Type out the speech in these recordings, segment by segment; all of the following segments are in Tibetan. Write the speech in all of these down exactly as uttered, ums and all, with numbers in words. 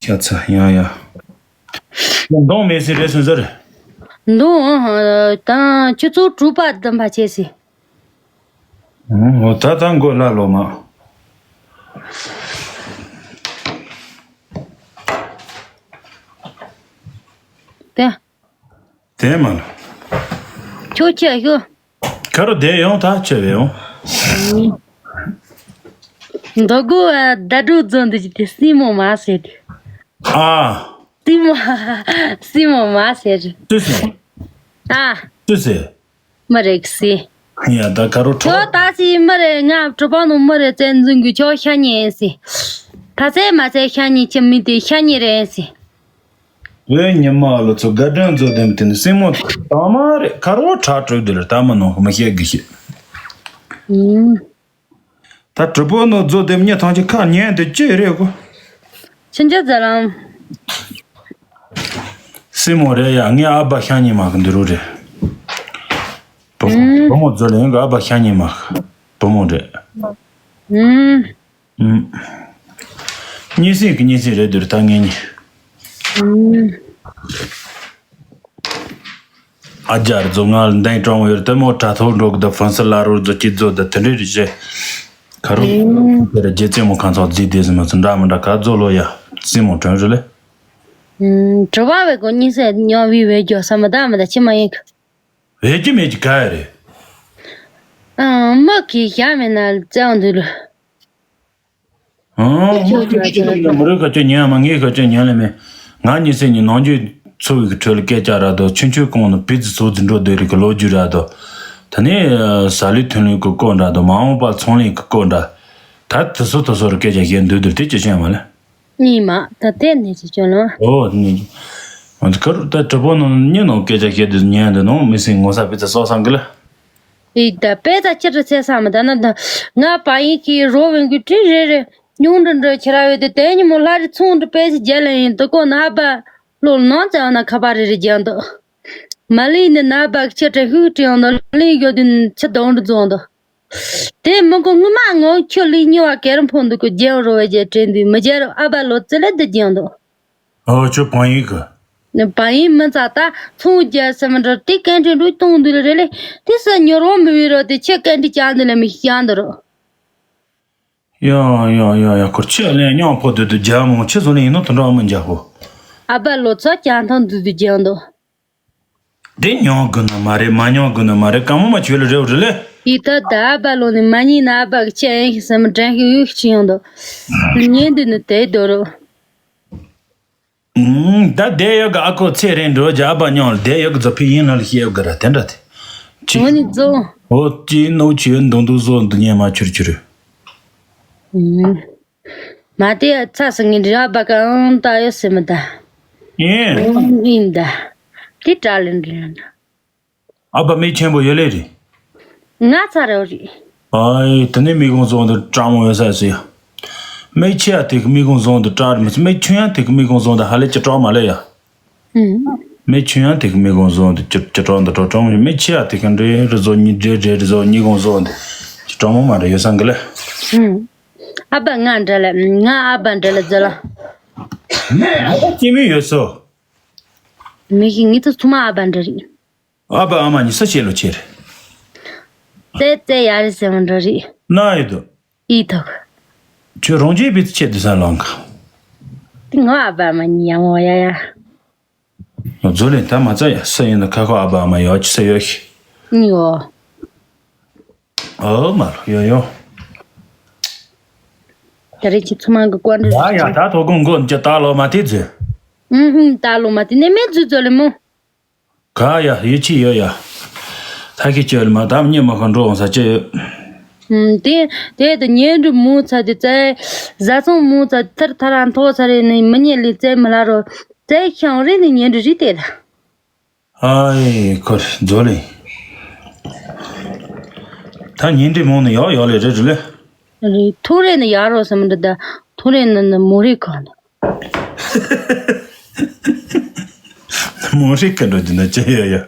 ཡ་ཚ་ཡ་ཡ། མདོང་མེད་སྲིད་རེད་སོང་ཟེར། མདོང་ཨ་དང་ཆུ་ཚོད་དྲུག་པ་བདུན་པ་བྱས་སྲིད། ཨོ་ད་ད་མགོ་ལ་ལོ་མ། དེ། དེ་མ་ལ། ཁྱོད་ཆེ་ཤོས། ཁ་རོ་བསྡད་ཡོང་ད་ཆེ་བས་ཡོང་། འདི་གོ་ཨ་ཟླ་སྒྲོན་རྫོང་འདི་ཅི་དེ་སྲིན་མོ་མ་ཟེར་དེ། ཨ། སྲིན་མོ། སྲིན་མོ་མ་ཟེར། ཏུ་ཟེར། ཨ། ཏུ་ཟེར། མི་རེད་ཟེར། ཡ་ད་ཁ་རོ་ཁྲོ། ཁྱོད་ད་སི་མི་རེད། ང་གྲོ་པ་ནང་མི་རེད་བཙན་འཛུལ་གི་ཁྱོད་ཤ་ཉེ་ཟེར། ད་ཚེ་མ་ཚེ་ཤ་ཉེ་ཁྱི་མི་དེ་ཤ་ཉེ་རེད་ཟེར། ཝེ་ཉི་མ་ལོ་ཚོ་དགའ་སྒྲོན་མཛོད་དེ་དེ་ནི་སྲིན་མོ་དང་མ་རེད། ཁ་རོ་ཁྲ་དྲུག་དེ་ལ་ད་མ་ནོ་མི་ཤེས་གི་ཤེས། ཨུམ། ད་གྲུ་པོ་ནོ་མཛོད་དེ་ཉི་ཐང་ཅི་ཁ་ཉན་དེ་ཅི་རེད་གོ། ཕྱིན་ཆད་ཛ་ལམ། སྲིན་མོ་རེད་ཡ། ངའི་ཨ་ཕ་ཤ་ཉེ་མ་གི་འདི་རུ་རེད། བུ་མོ་ཨུམ། བུ་མོ་མཛོད་ལེན་གི་ཨ་ཕ་ཤ་ཉེ་མ་གི་བུ་མོ་རེད། ཨུམ། ཨུམ། གཉིས་སྲིད་ཀྱི་གཉིས་སྲིད་རེད་འདུག་ད་ངེད་གཉིས། ཨུམ། ཨ་ཅག་རེ་ཚོ་ང་ལ་འདན་སྤྲང་བོ་ཡོད་དེ་མོ་དྲ་ཐོག་འགྲོ་གི་འདུག་ཧྥན་སི་ལ་རོ་རྫོ་སྐྱིད་རྫོ་དང་དེ་འདྲས་རེད་ཅེ། ཁ་རུ། ཨུམ། དེ་ར་རྒྱལ་རྩེ་མོ་ཁང་ཚོགས་རྫིས་དེ་ཟིན་མ་ཚོ་འདྲ་མི་འདྲ་ག་རྫོ་ལོ་ཡ། སྲིན་མོ་དྲོན་རེད་ལེ། ཨུམ། གྲུ་པ་བས་གོ་གཉིས་སྲིད་ཉོ་བི་བས་རྒྱོ་ས་མ་ད་མ་ད་ཅི་མ་ཡིན་གི། བས་ཀྱི་མེད་ཀྱི་ག་ཡ་རེད། ཨང་། མི་གིས་བཞག་མེད་ན་བཙན་འདུག་ལ། ཨང་། མི་རོའི་ཁ་ཆོས་ཉན་མ་ངའི་ཁ་ཆོས་ཉན་ལེ་མེད། ང་གཉིས་སེ་གཉིས་ནང་ཆོས་འཚོ་བའི་གི་ཁྲོད་ལ་སྐད་ཆ་ར་དོ་ཆུང་ཆུང་གོང་ནས་བི་ཛི་ཚོ་འཛིན་འགྲོ་སྡོད་རིགས་གི་ལོ་རྒྱུས་ར་དོ། ད་ནི་ཟ་ལུས་ཐོན་ལུས་གི་སྐོར་འདྲ་དོ་མ་འོངས་པ་ཚོང་ལས་གི་སྐོར་འདྲ། ད་དེ་ཚོ་དེ་ཚོ་རུ་སྐད་ཆ་བཤད་འདོད་འདུག་དེ་ཅི་བཤད་མ་ལེ། གཉིས་མ་ད་ལྟའི་གནས་ཚུལ་བྱུང་ལ། ཨོ་ནི། ང་ཚོ་ཁ་རུ་ད་གྲུ་པོ་ནང་ཉིན་ནང་སྐད་ཆ་བཤད་དུས་ཉན་དུ་ནང་མི་སེང་ངོ་ས་པི་ཙ་སོག་སང་གི་ལ། ཨི་ད་པེ་ད་ཅི་རུ་ཚེ་ས་མི་ད་ན་ད་ང་པ་ཡིན་གི་རོ་བན་གི་ཁྲི་རེ་རེ་ཉུང་འདྲ་འདྲ་ཁྱེར་བས་དེ་དེ་ཉིན་མོ་ལྷ་རི་ཚོང་འདྲ་པེ་ཅི་རྒྱལ་ལ་ཡིན་དུ་ཀོ་ན་པ་ལོ་ནང་ཙེ་བ་ན་ཁ་པ་རེ་རེ་རྒྱལ་འདུག་མ་ལི་ནི་ན་པ་ཁྱེད་ཀྲེ་ཧུ་ཀྲེ་ཡོང་འདུག་ལི་ཡོད་དུ་ཁྱི་དང་འདྲ་རྫོང་འདུག་དེ་མི་གོ་ངུ་མ་ངོ་ཁྱོད་ལི་ཉི་བ་གེ་ར་ཕོ་འདུག་གི་རྒྱལ་རོ་བའི་རྒྱལ་དྲན་དུས་མི་རྒྱལ་རོ་ཨ་པ་ལོ་ཙི་ལེ་འདི་རྒྱལ་འདུག་ཨོ་ཁྱོད་བང་ཡིན་གི། ནི་བང་ཡིན་མི་ཚ་ད་ཚོང་རྒྱལ་སེམས་འདྲ་དེ་ཀན་ཁྲི་འགྲོ་གཏོང་འདུག་རེ་ལེ་དེ་ས་ཉོ་རོ་མི་བི་རོ་དེ་ཁྱེད་ཀན་ཁྲི་ཅང་འདི་ལ་མི་ཤང་འདི་རོ། ཡ་ཡ་ཡ་ཡ་ཁོར་ཁྱེད་ལེན་ཉང་ཕོ་དུ་དུ་རྒྱལ་མོ་ཁྱེད་ཚོ་ལེན་ཡིན་ནོ་དུ་འདྲ་མི་རྒྱལ་ཕོ། ཨ་པ་ལོ་ཚོ་ཀྱང་ཐང་འདུག་དུ་རྒྱལ་འདུག་དེ་མྱོང་དགོས་ནི་མ་རེད། མ་མྱོང་དགོས་ནི་མ་རེད། གང་མོ་མ་བྱོས་ལ་རེའུ་རེད་ལེ། ཡི་ད་ད་ཨ་པ་ལོ་ནི་མ་ཉིན་ན་ཨ་པ་གི་ཆེ་ཨེ་ཤི་སེམས་དྲན་ཤི་ཡུག་ཤི་ཡོང་དོ། ཉིན་འདི་ནི་དེ་དོ་རོ། ད་བསྡད་ཡོད་གི་ཨ་ཁོ་ཚེ་རིང་འགྲོ་རྒྱ་ཨ་པ་མྱོང་ལ་བསྡད་ཡོད་གི་རྫོ་ཕི་ཡིན་ལ་ལ་ཤི་ཡོད་གི་ར་དེ་འདྲ་དེ། ཅི། ངོ་ནི་རྫོ། ཨོ་ཅི་ནོ་ཆི་ཡོད་མདུང་དུ་བཟོ་འདུ་ཉེ་མ་ཆུར་ཆུར། མ་དེ་ཚ་སི་ངི་ར་བ་གང་ད་ཡོད་སེ་མི་ད། ཨེ། ཨིན་ད། དེ་དྲ་ལན་རེད། ཨ་ཕ་མིག་ཆེན་པོ་ཡོད་ལེ་རེད། ང་ཚ་རེ་རེད། ཨའི་དེ་ནས་མིག་གོང་བཟོང་དུ་སྤྲང་མོ་ཡོད་ས་སི། མིག་ཆེ་ཡ་དེ་གི་མིག་གོང་བཟོང་དུ་སྤྲ་རེད་མི་ཚེ་མིག་ཆུང་ཡ་དེ་གི་མིག་གོང་བཟོང་དུ་ཧ་ལས་ཀྱི་སྤྲང་མ་ལེ་ཡ། མིག་ཆུང་ཡང་དེ་གི་མིག་གོང་བཟོ་འདི་ཅི་ཅི་སྤྲང་འདི་སྤྲང་སྤྲང་མོ་མིག་ཆེ་ཡ་དེ་གི་འདྲེ་རི་བཟོ་གཉིས་འདྲེ་འདྲེ་རི་བཟོ་གཉིས་གོང་བཟོ་འདི་ཅི་སྤྲང་མོ་མ་རེད་ཡོད་སང་གི་ལེ། ཨ་ཕ་ང་འདྲ་ལ་ང་ཨ་ཕ་འདྲ་ལ་ཛ་ལ། ཨ་ཕ་སྐྱེ་མི་ཡོད་སོ། མི་ཤི་ངི་ཚོ་ཚུ་མ་ཨ་ཕ་འདྲ་རེད། ཨ་ཕ་ཨ་མ་གཉིས་ས་ཆེ་ལོ་ཆེ་རེད། ཙེ་ཙེ་ཡ་རི་སེ་མ་འདྲ་རེད། ན་ཡོད་དོ། ཨི་ཐོག་ཁྱོད་རང་རྒྱལ་བི་ཚི་ཆེད་དུ་ས་ལང་ག་དེ་ང་ཨ་བ་མ་ཉི་ཡ་མོ་ཡ་ཡ། རྫོ་ལེན་ད་མ་ཚ་ཡ་ས་ཡིན་ན་ཁ་ཁོ་ཨ་བ་མ་ཡོ་ཅི་ས་ཡོ་ཤི། ཉི་ཡོ། ཨོ་མ་ལོ་ཡོ་ཡོ། ད་རེ་ཅི་ཚུ་མང་གི་ཀོན་ཡ་ཡ་ད་ཐོ་གུང་གོ་ཅི་ད་ལོ་མ་དེ་ཛི། ཨུ་ཧུ་ད་ལོ་མ་དེ་ནས་མེད་ཛི་ཛོ་ལེ་མོ། ག་ཡ་ཡིད་ཆེས་ཡོད་ཡ། ད་ཁྱི་ཁྱོད་ལ་མ་དམ་ཉེ་མ་ཁ་འགྲོ་འོང་ས་ཅི་ཡོད། ཨུམ། དེ་དེ་དུ་ཉེ་འབྲུ་མུ་ཚ་དེ་ཙེ། བཟའ་ཚང་མུ་ཚ་ཐར་ཐ་ར་མཐོ་ཚ་རེ་ནི་མི་ཉེ་ལི་ཙེ་མི་ལ་རོ། ཙེ་ཤང་རེ་ནི་ཉེ་འབྲུ་རི་དེ་ལ། ཨའི་ཁོར་ཛོ་ལེ། ད་ཉེ་འབྲུ་མུ་ནི་ཡོ་ཡོ་ལེ་རེ་རེ་ལེ། རེ་ཐུ་རེ་ནི་ཡ་རོ་སམ་འདི་ད་ཐུ་རེ་ནི་ནི་མུ་རེ་ཁ་ནི། མོ་ཧྲི་ཀ་འགྲོ་རྒྱུ་ན་ཅི་ཡོད་ཡ།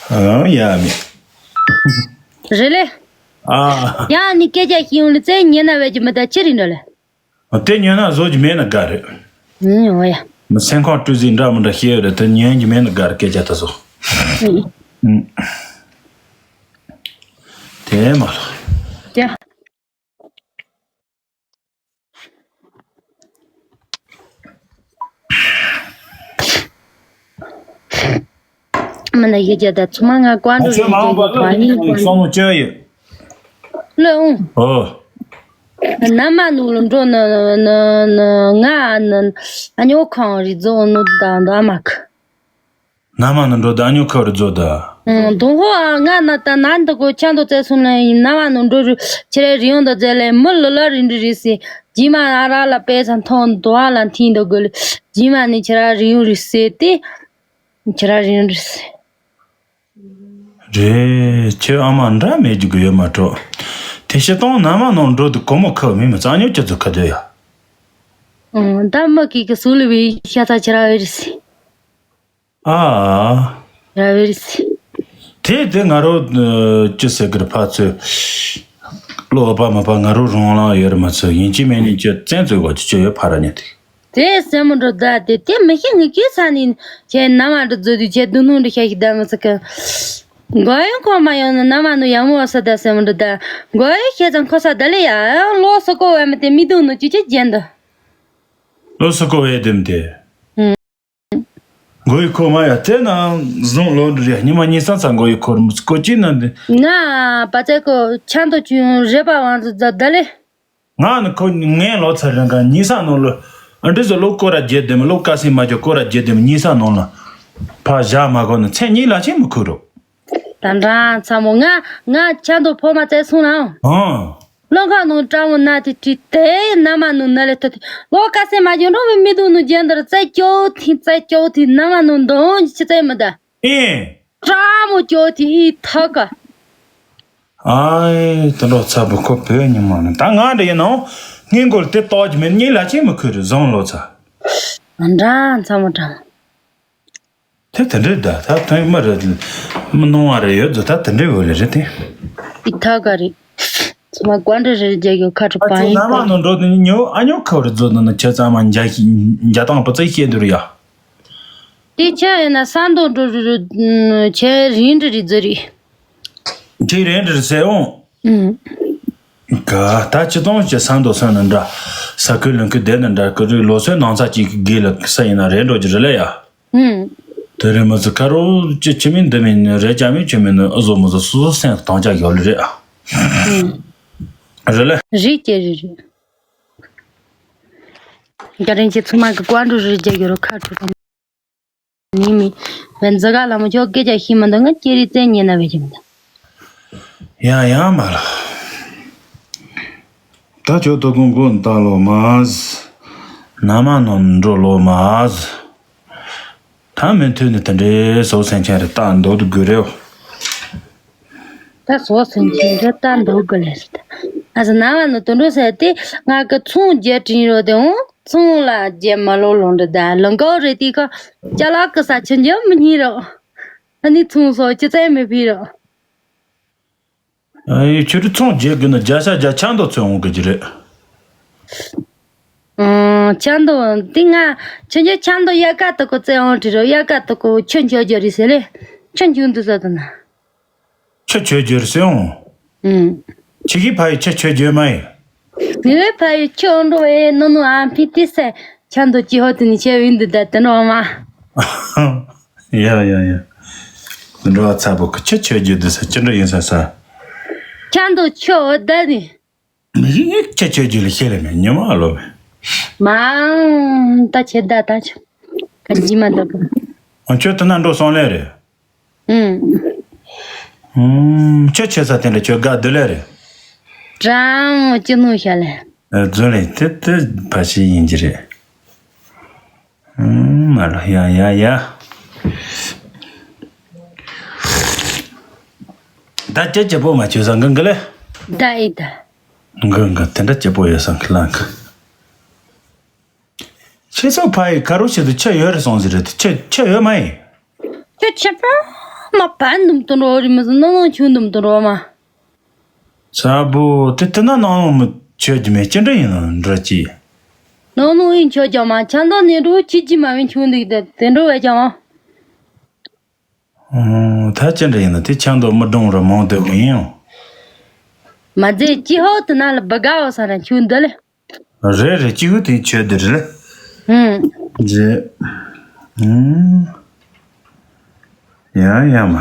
ཨང་ཡ་མི། རེད་ལེ། ཨ། ཡང་ནི་སྐད་ཆ་ཤེས་ཡོང་ལེ་ཙེ་ཉེ་ན་བས་ཀྱི་མི་ད་ཅི་རིང་འགྲོ་ལེ། དེ་ཉོས་ན་བཟོ་རྒྱུ་མེད་ན་དགའ་རེད། ཨུམ། འོ་ཡ། མི་སེམས་ཁམས་སྤྲོ་ཟིག་འདྲ་མི་འདྲ་ཤེས་ཡོད་རེད། དེ་ཉན་རྒྱུ་མེད་ན་དགའ་རེད། སྐད་ཆ་དེ་ཚོ། ཨུམ། ཨུམ། དེ་མ་ལ། ཡ། མི་ན་ཡི་རྒྱ་ད་ཚུ་མ་ང་ཀོན་ཨ་ཁྱོད་མ་འོངས་པ་ཀྲོ་ལ་ཡི་བསམ་བློ་བཅོལ་ཡོད། ལོས་འོང་། ཨོ། ན་མ་ནུ་ལ་འགྲོ་ན་ན་ན་ང་ན་ཨ་ཉོ་ཁང་རི་རྫོང་ནུ་ད་འདའ་མ་ཁ། ན་མ་ནུ་འགྲོ་ད་ཨ་ཉོ་ཁང་རི་རྫོང་ད། ཨང་། དུང་ཧོ་ཨ་ང་ན་ད་ན་འདི་གོ་ཆ་འདོ་ཙེ་སུན་ལ་ཡིན། ན་མ་ནུ་འགྲོ་རུ་ཁྱེད་རེ་རི་ཡོང་ད་ཙེ་ལེ་མི་ལ་ལ་རི་འདྲི་རི་སི་ཇི་མ་ཨ་ར་ལ་པེ་ས་མཐོང་དུ་ཨ་ལ་འཐིང་ད་གོ་ལེ་ཇི་མ་ནི་ཁྱེད་ར་རི་ཡོང་རི་སི་ཏི། ཁྱེད་ར་རིང་རེད། རེད། ཁྱོད་ཨ་མ་འདྲ་མེད་རྒྱུ་གི་ཡོད་མ་འགྲོ། དེ་ཤི་སྟོང་ན་མ་ནང་འགྲོ་དུ་གོ་མོ་ཁ་མི་མི་རྩ་ཉོ་ཁྱོད་ཚོ་ཁ་སྡོད་ཡ། ཨང་། ད་མ་ཀི་ཀི་སུ་ལི་བི་ཤ་ཚ་ཁྱེད་ར་བེ་རི་སི། ཨ། ར་བེ་རི་སི། དེ་དེ་ང་རོ་ཅི་ཟེར་གི་རེད་ཕ་ཚོས། བློ་ཨ་ཕ་མ་ཕ་ང་རོ་རོང་ལང་ཡོད་རེད་མ་ཚོས་ཡིན་གཅིག་མིན་གཉིས་ཀྱི་བཙན་ཚོས་གོ་ཅི་ཅི་ཡོད་ཕ་ར་ཉེ་དེ། དེ་སེམས་མོ་འགྲོ་ད་དེ་དེ་མི་ཤེས་ངི་ཁྱོད་ས་ནི་ཁྱེད་ན་མ་འགྲོ་རྫོ་དུས་ཁྱེད་དུ་ནུ་འགྲོ་ཤ་ཤི་ད་མི་ཚ་གི། མགོ་ཡོང་ཁོ་མ་ཡོང་ན་ན་མ་ནུ་ཡ་མོ་བ་ས་ད་སེམས་མོ་འགྲོ་ད། མགོ་ཡོང་ཤེས་ཙང་ཁོ་ས་ད་ལེ་ཡ་ལོ་སོ་ཀོ་བས་མི་དེ་མི་དུ་ནུ་ཅི་ཅི་རྒྱན་ད། ལོ་སོ་ཀོ་བས་དེ་མི་དེ། ཨུམ། མགོ་ཡི་ཁོ་མ་ཡ་དེ་ན་བཟུང་ལོ་འདྲི་རེ་ཉི་མ་ཉི་ས་ཚ་མགོ་ཡི་ཁོར་མི་ཚ་ཀོ་ཅི་ན་འདི། ང་པ་ཚེ་ཀོ་ཆང་དུ་ཆུང་རེ་པ་བང་ཚ་ད་ལེ། ང་ནི་ཁོ་ངའི་ལོ་ཚར་རིང་ག་ཉི་ས་ནང་ལོ། ཨ་འདྲི་ཟོ་ལོ་སྐོར་ར་རྒྱལ་དེ་མི་ལོ་ཀ་སེ་མ་ཇོ་སྐོར་ར་རྒྱལ་དེ་མི་ཉི་ས་ནང་ལ། ཕ་བཞག་མ་གོ་ནི་མཚན་གཉིས་ལ་ཆེན་མི་ཁུ་རོ། ད་འདྲ་ཚ་མོ་ང་ང་ཆ་འདོ་ཕོ་མ་བཙལ་སོང་ན། ཨང་། བློ་ཁ་ནང་སྤྲང་བོ་ན་དེ་བྲིས་ཏེ་ན་མ་ནུ་ན་ལེ་ཐོ་དེ་ལོ་ཀ་སེ་མ་ཇོ་འགྲོ་བའི་མི་དུ་ནུ་རྒྱལ་འདིར་བཙལ་སྐྱོ་ཐི་བཙལ་སྐྱོ་ཐི་ན་མ་ནུ་འདོང་ཅི་བཙལ་མི་ད། ཨེ། སྤྲང་མོ་ཅོ་དེ་ཨི་ཐག་ག་ཨའི་དེ་འགྲོ་ཚ་བུ་ཁོ་བོད་ཉི་མ་ནི་ད་ང་འདྲ་ཡིན་ནོ། ངའི་མགོ་ལ་དེ་ཏོག་ཅི་མེད་གཉིས་ལ་ཆེན་མི་ཁུ་རེ་བཟང་ལོ་ཚ། འདྲ་ཚ་མོ་དྲང་། དེ་དེ་འདྲའི་ད་ད་དོན་མ་རེད། མི་སྣང་བ་རེ་ཡོད་ཚོ་ད་དེ་འདྲའི་འོད་ལེ་རེད་དེ། ཨི་ཐག་ག་རེད། ཚོ་མ་ཀོན་འདྲ་རེ་རྒྱ་གི་ཁ་གྲུ་ཨ་པ་ཚོ་ཡིན་ན་མ་ནོ་འགྲོ་དེ་ཉོ་ཨ་ཉོ་ཁ་བར་རྫོ་ནི་ནི་ཁྱེད་ཚང་མ་འཇའ་ཞིག་འཇའ་དང་པ་ཚེ་ཤེས་འདུར་ཡ། དེ་ཆ་ཡིན་ན་ས་མདོ་འགྲོ་རུ་རུ་ཆེ་རིན་འདྲ་རི་རྫི་རི། དེ་རིན་འདྲ་རི་ཟེར་འོང་། ཨུམ། ག་ད་ཅི་གཏོང་ཅི་ས་མདོ་སོན་ན་འདྲ། ས་ཁུལ་ལུང་ཁུལ་བསྡད་ན་འདྲ་ཀུ་རི་ལོ་སོན་ནང་ཚ་གཅིག་གི་དགེ་ལ་ས་ཡིན་ན་རེད་འགྲོ་ཀྱི་རེད་ལ་ཡ། ཨུམ། དེ་རིང་མི་ཚོ་ཁ་རོ་ཅི་ཆི་མིན་འདི་མིན་རེད་ཅ་མིན་ཆི་མིན་ཨུ་ཟོ་མི་ཟོ་སོ་སོ་སེམས་གཏོང་ཅག་ཡོད་ལ་རེད་ཨ། ཨུམ། རེད་ལ། རེད་ཀྱི་རེད་རེད། རྒྱ་རིང་ཆེ་ཚུ་མ་གི་ཀོན་འགྲོ་རེད་རྒྱ་ཡོད་རོ་ཁ་གྲུ་རོ། ནི་མི། བན་ཛ་ག་ལ་མོ་ཁྱོད་སྐད་ཆ་ཤི་མ་འདུག་ང་ཀྱེ་རི་ཙེ་ཉེ་ན་བེ་ཅི་མི་འདུག་ཡང་ཡང་མ་ལ། ད་ཁྱོད་དོ་ཀུན་ཀུན་ལྟ་ལོ་མ་ཟ། ན་མ་ནོ་འགྲོ་ལོ་མ་ཟ། ད་མི་མཐུན་ནི་དེ་འདྲའི་སོ་སེང་ཆེན་རེ་ལྟ་འདོད་དུ་དགོས་རེའོ། ད་སོ་སེང་ཆེན་རེ་ལྟ་འདོད་དགོས་ལེ་ཟེར་ད། ཨ་ཟ་ན་མ་ནོ་དོན་འགྲོ་ཟེར་ཏེ་ང་གི་ཚོང་རྒྱལ་དྲིན་རོ་དེ་འོང་ཚོང་ལ་རྒྱལ་མ་ལོ་ལོང་འདྲ་ད་ལོང་གོ་རེ་ཏི་ཁ་ཅ་ལག་གི་ས་ཆུ་འཇོག་མི་ཉན་རོ། ཨ་ནི་ཚོང་སོ་ཅི་ཙམ་མི་ཕི་རོ། ཨ་ཡི་ཁྱོད་ཚོང་རྒྱག་གི་ན་རྒྱ་ཤ་རྒྱ་ཆང་དུ་ཚོད་འོང་གི་ཅི་རེད། ཨང་། ཆང་དུ་འདི་ང་ཁྱོད་ཀྱི་ཆང་དུ་དབྱར་ཁ་དུ་གོ་ཙེ་འོང་དྲི་རོ། དབྱར་ཁ་དུ་གོ་ཁྱོད་ཁྱོད་རྒྱ་རི་ཟེར་ལེ། ཁྱོད་ཁྱོད་འདི་ཟ་དུ་ན། ཁྱོད་ཁྱོད་རྒྱ་རི་ཟེར་འོང་། ཨང་། ཁྱེད་ཀྱི་ཕ་ཡི་ཁྱོད་ཁྱོད་རྒྱ་མ་ཡི། ངའི་ཕ་ཡི་ཁྱོད་འགྲོ་བའི་ནོ་ནོ་ཨ་ཕི་ཏི་སེ་ཆང་དུ་ཅི་ཧོ་དུ་ནི་ཆེ་བིན་དུ་ད་དུ་ནོ་མ། ཡ་ཡ་ཡ། འགྲོ་བ་ཚ་པོ་ཁྱི་ཁྱི་ཆོས་བརྒྱུད་དུ་ས་ཅི་འདྲ་ཡིན་ས་ས། ཆང་དུ་ཆོ་འོ་ད་ནི། མི་ཡིག་ཁྱི་ཆོས་བརྒྱུད་ལ་ཤེས་ལ་མེད་ཉི་མ་ལོ་མེད། མང་ད་ཆེ་ད་ད་ཆ། ཁ་ཇི་མ་ད་ག་ཨ་ཁྱོད་དུ་ན་འགྲོ་སོང་ལེ་རེད། ཨུམ། ཨུམ། ཁྱོད་ཆོས་ས་དེ་འདྲ་ཁྱོད་དགའ་འདི་ལེ་རེད། ཀྲང་ཅི་ནུ་ཤ་ལེ། ཨ་རྫུན་ལེ་དེ་དེ་ཕ་ཤི་ཡིན་གྱི་རེད། ཨུམ། མ་ལ་ཡ་ཡ་ཡ། ད་ཅི་ཅི་པོ་མ་བྱོས་ས་འགང་གི་ལེ། ད་ཨི་ད། འགང་གི་དེ་འདྲ་ཅི་པོ་ཡོད་ས་འགི་ལང་གི། ཁྱེད་ཚོ་ཕ་ཡི་ཁ་རོ་ཞིག་ཏུ་ཆུ་ཡོད་རེད་སོང་ཟིག་རེད་དུ་ཆུ་ཆུ་ཡོད་མ་ཡིན། ཁྱོད་ཆེ་པོ་མ་བན་འདུམ་དུ་འགྲོ་རི་མི་ཟི་ནང་ནང་ཆུང་འདུམ་དུ་འགྲོ་མ། ས་བུ་དེ་དེ་ན་ནང་ནང་མི་ཆོས་ཀྱི་མེད་ཅི་འདྲ་ཡིན་ནོ་འདྲ་ཅི། ནང་ནང་ཡིན་ཆོག་ཀྱང་མ་ཆང་འདོགས་ནས་འགྲོ་ཁྱི་ཅི་མ་བིན་ཆུང་འདུག་དེ་དེ་འགྲོ་བས་ཀྱང་། ཨོ། ད་ཅི་འདྲ་ཡིན་ན་དེ་ཆང་འདོགས་མི་འགྲོ་ར་མང་དུ་མི་ཡིན། མ་རྫས་ཅི་ཧོ་དེ་ན་ལ་བི་དགའ་བ་ས་ར་ཆུང་འདི་ལ། རེད་རེད། གཅིག་པུ་དེ་ཆོས་དེ་རེད། ཧུམ། རེད། ཧུམ། ཡ་ཡ་མ།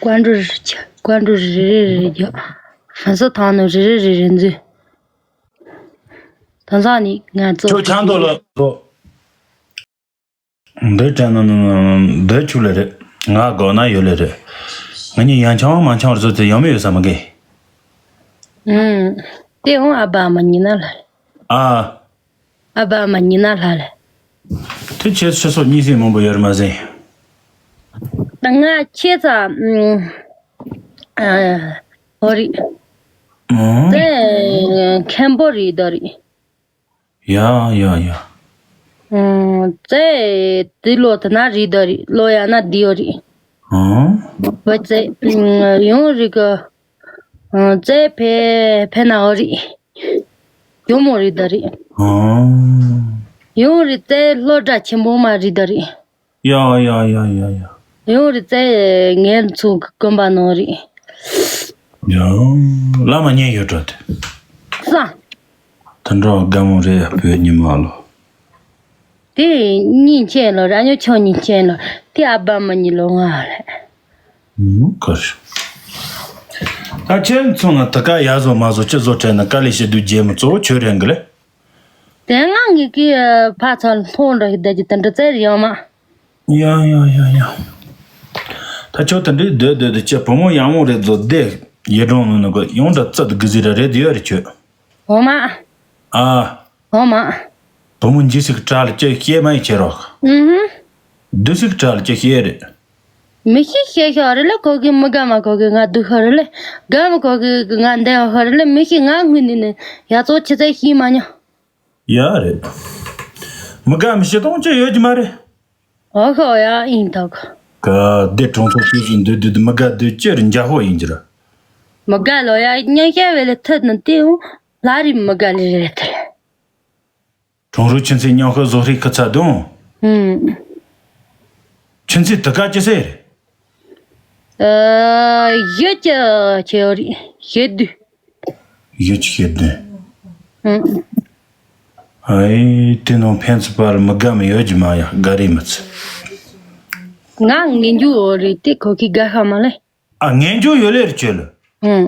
ཀོན་ཀྲུ་རི་ཆ་ཀོན་ཀྲུ་རི་རེ་རེ་རེ་རྒྱག་ཧྥན་སི་ཐང་ནི་རེ་རེ་རེ་རེ་འཛུལ། དེང་སང་ནི་ང་ཚོ་ཁྱོད་ཆང་འདོགས་ལ་འགྲོ། འདི་དྲན་ན་ནི་འདི་ཆུ་ལས་རེད། ང་དགོས་ན་ཡོད་ལས་རེད། ང་གཉིས་ཡང་ཆང་མ་ཆང་བར་བཟོ་དེ་ཡོང་མི་ཡོད་ས་མ་གི། ཨུམ། དེ་འོང་ཨ་བ་མ་ཉི་ན་ལ། ཨ། ཨ་བ་མ་ཉི་ན་ལ་ལ། དེ་ཁྱེད་ཆུ་ཚོད་གཉིས་ཟིན་མང་པོ་ཡོད་རེད་མ་ཟིན། ད་ང་ཁྱེད་ཚ་ཨ་ཧོ་རི། ཨོ། དེ་མཁན་པོ་རི་ད་རི། ཡ་ཡ་ཡ། ཨུམ། ཙེ། དེ་ལོ་དེ་ན་རི་ད་རི་ལོ་ཡ་ན་དེ་ཡོ་རི། ཨོ། བ་ཙེ། ཡོང་རི་ག་ཙེ་ཕེ་ཕེ་ན་ཧོ་རི། ཇོ་མོ་རི་ད་རི། ཨོ། ཡོང་རི་ཙེ་ལྷོ་སྒྲ་ཆེན་པོ་མ་རི་ད་རི། ཡ་ཡ་ཡ་ཡ་ཡ། ཡོང་རི་ཙེ་ངའི་ཚོ་གི་དགོན་པ་ནང་རི། ཡ། བླ་མ་མཉན་ཡོད་འགྲོ་དེ། ས། དེ་འདྲ་དགའ་མོ་རེད་ཡ་བོད་ཉི་མ་ལོ། དེ་གཉིས་མཁྱེན་ལོ་ར་ཉོ་ཆོ་གཉིས་མཁྱེན་ལོ། དེ་ཨ་བ་མ་གཉིས་ལོ་ང་རེད། ཨུ་ཀར། ད་ཁྱེད་ཚོ་ན་ད་ག་ཡ་བཟོ་མ་བཟོ་ཅི་བཟོ་དྲན་ན་དཀའ་ལས་བྱེད་དུས་རྗེས་མ་གཙོ་བོ་ཁྱོད་རེད་གི་ལེ། དེ་ང་ངི་གི་ཕ་ཚ་ལྷོ་འདྲ་ཞིག་བསྡད་ཀྱི་དེ་འདྲ་ཙེར་ཡོང་མ། ཡ་ཡ་ཡ་ཡ། ད་ཁྱོད་དེ་འདྲའི་སྡོད་སྡོད་དུ་ཁྱེད་བུ་མོ་ཡག་མོ་རེད་བཟོ་བསྡད་ཡེ་གྲོང་ནང་ནི་གི་ཡོང་འདྲ་ཙི་དུ་གི་ཟི་ར་རེད་ཡོད་རེད་ཁྱོད། འོ་མ། ཨ། འོ་མ། བུ་མོ་འཇིགས་སུ་གྲགས་ལ་ཁྱོད་སྐྱེས་མ་ཡི་ཁྱེད་རོགས། ཨུ་ཧུ། སྡུག་སུ་གྲགས་ལ་ཁྱོད་སྐྱེས་རེད། མི་ཤེས་ཤེས་ཤོག་རེ་ལ་ཁོ་གི་མི་དགའ་མ་ཁོ་གི་ང་སྡུག་ཤོག་རེ་ལ་དགའ་མ་ཁོ་གི་ང་འདས་ཤོག་རེ་ལ་མི་ཤེས་ང་དངོས་ནས་ནི་ཡ་ཙོ་ཆི་ཚེ་ཤེས་མ་མྱོང་། ཡ་རེད། མི་དགའ་མི་ཤེས་སྟོང་ཅི་ཡོད་ཀྱི་མ་རེད། ཨོ་ཁོ་ཡ་ཨིན་ཐོག་ག་དེ་གྲོང་ཚོ་སྐྱིད་ཤོས་འདུག་འདུག་འདུག་མི་དགའ་འདུག་ཅི་རེད་འཇའ་ཧོ་ཡིན་གྱི་ར། མི་དགའ་ལོ་ཡ་སྙིང་ཤ་བས་ལ་ཐུད་ནི་དེ་འུ་ལ་རི་མི་དགའ་ལི་རེད་དེ། གྲོང་རུ་ཁྱིམ་མཚེས་མཉམ་ཤོད་བཟོ་ཧྲིག་ཁི་ཚ་དུང་། ཧུམ། ཁྱིམ་མཚེས་དུ་ཀ་ཅི་ཟེར། ཨ་ཡོད་ཀྱི་ཁྱེའོ་རི་ཤེད་དུ། ཡོད་ཀྱི་ཤེད་དུ། ཧུམ། ཨའི་དེ་ནང་ཕན་ཚུན་བར་མི་དགའ་མི་ཡོད་ཀྱི་མ་ཡ་དགའ་རི་མི་ཚེ། ང་ངན་རྒྱུ་འོ་རི་དེ་ཁོ་གི་དགའ་ཤ་མ་ལེ། ཨ་ངན་རྒྱུ་ཡོད་ལེ་རི་ཁྱོད་ལ། ཧུམ།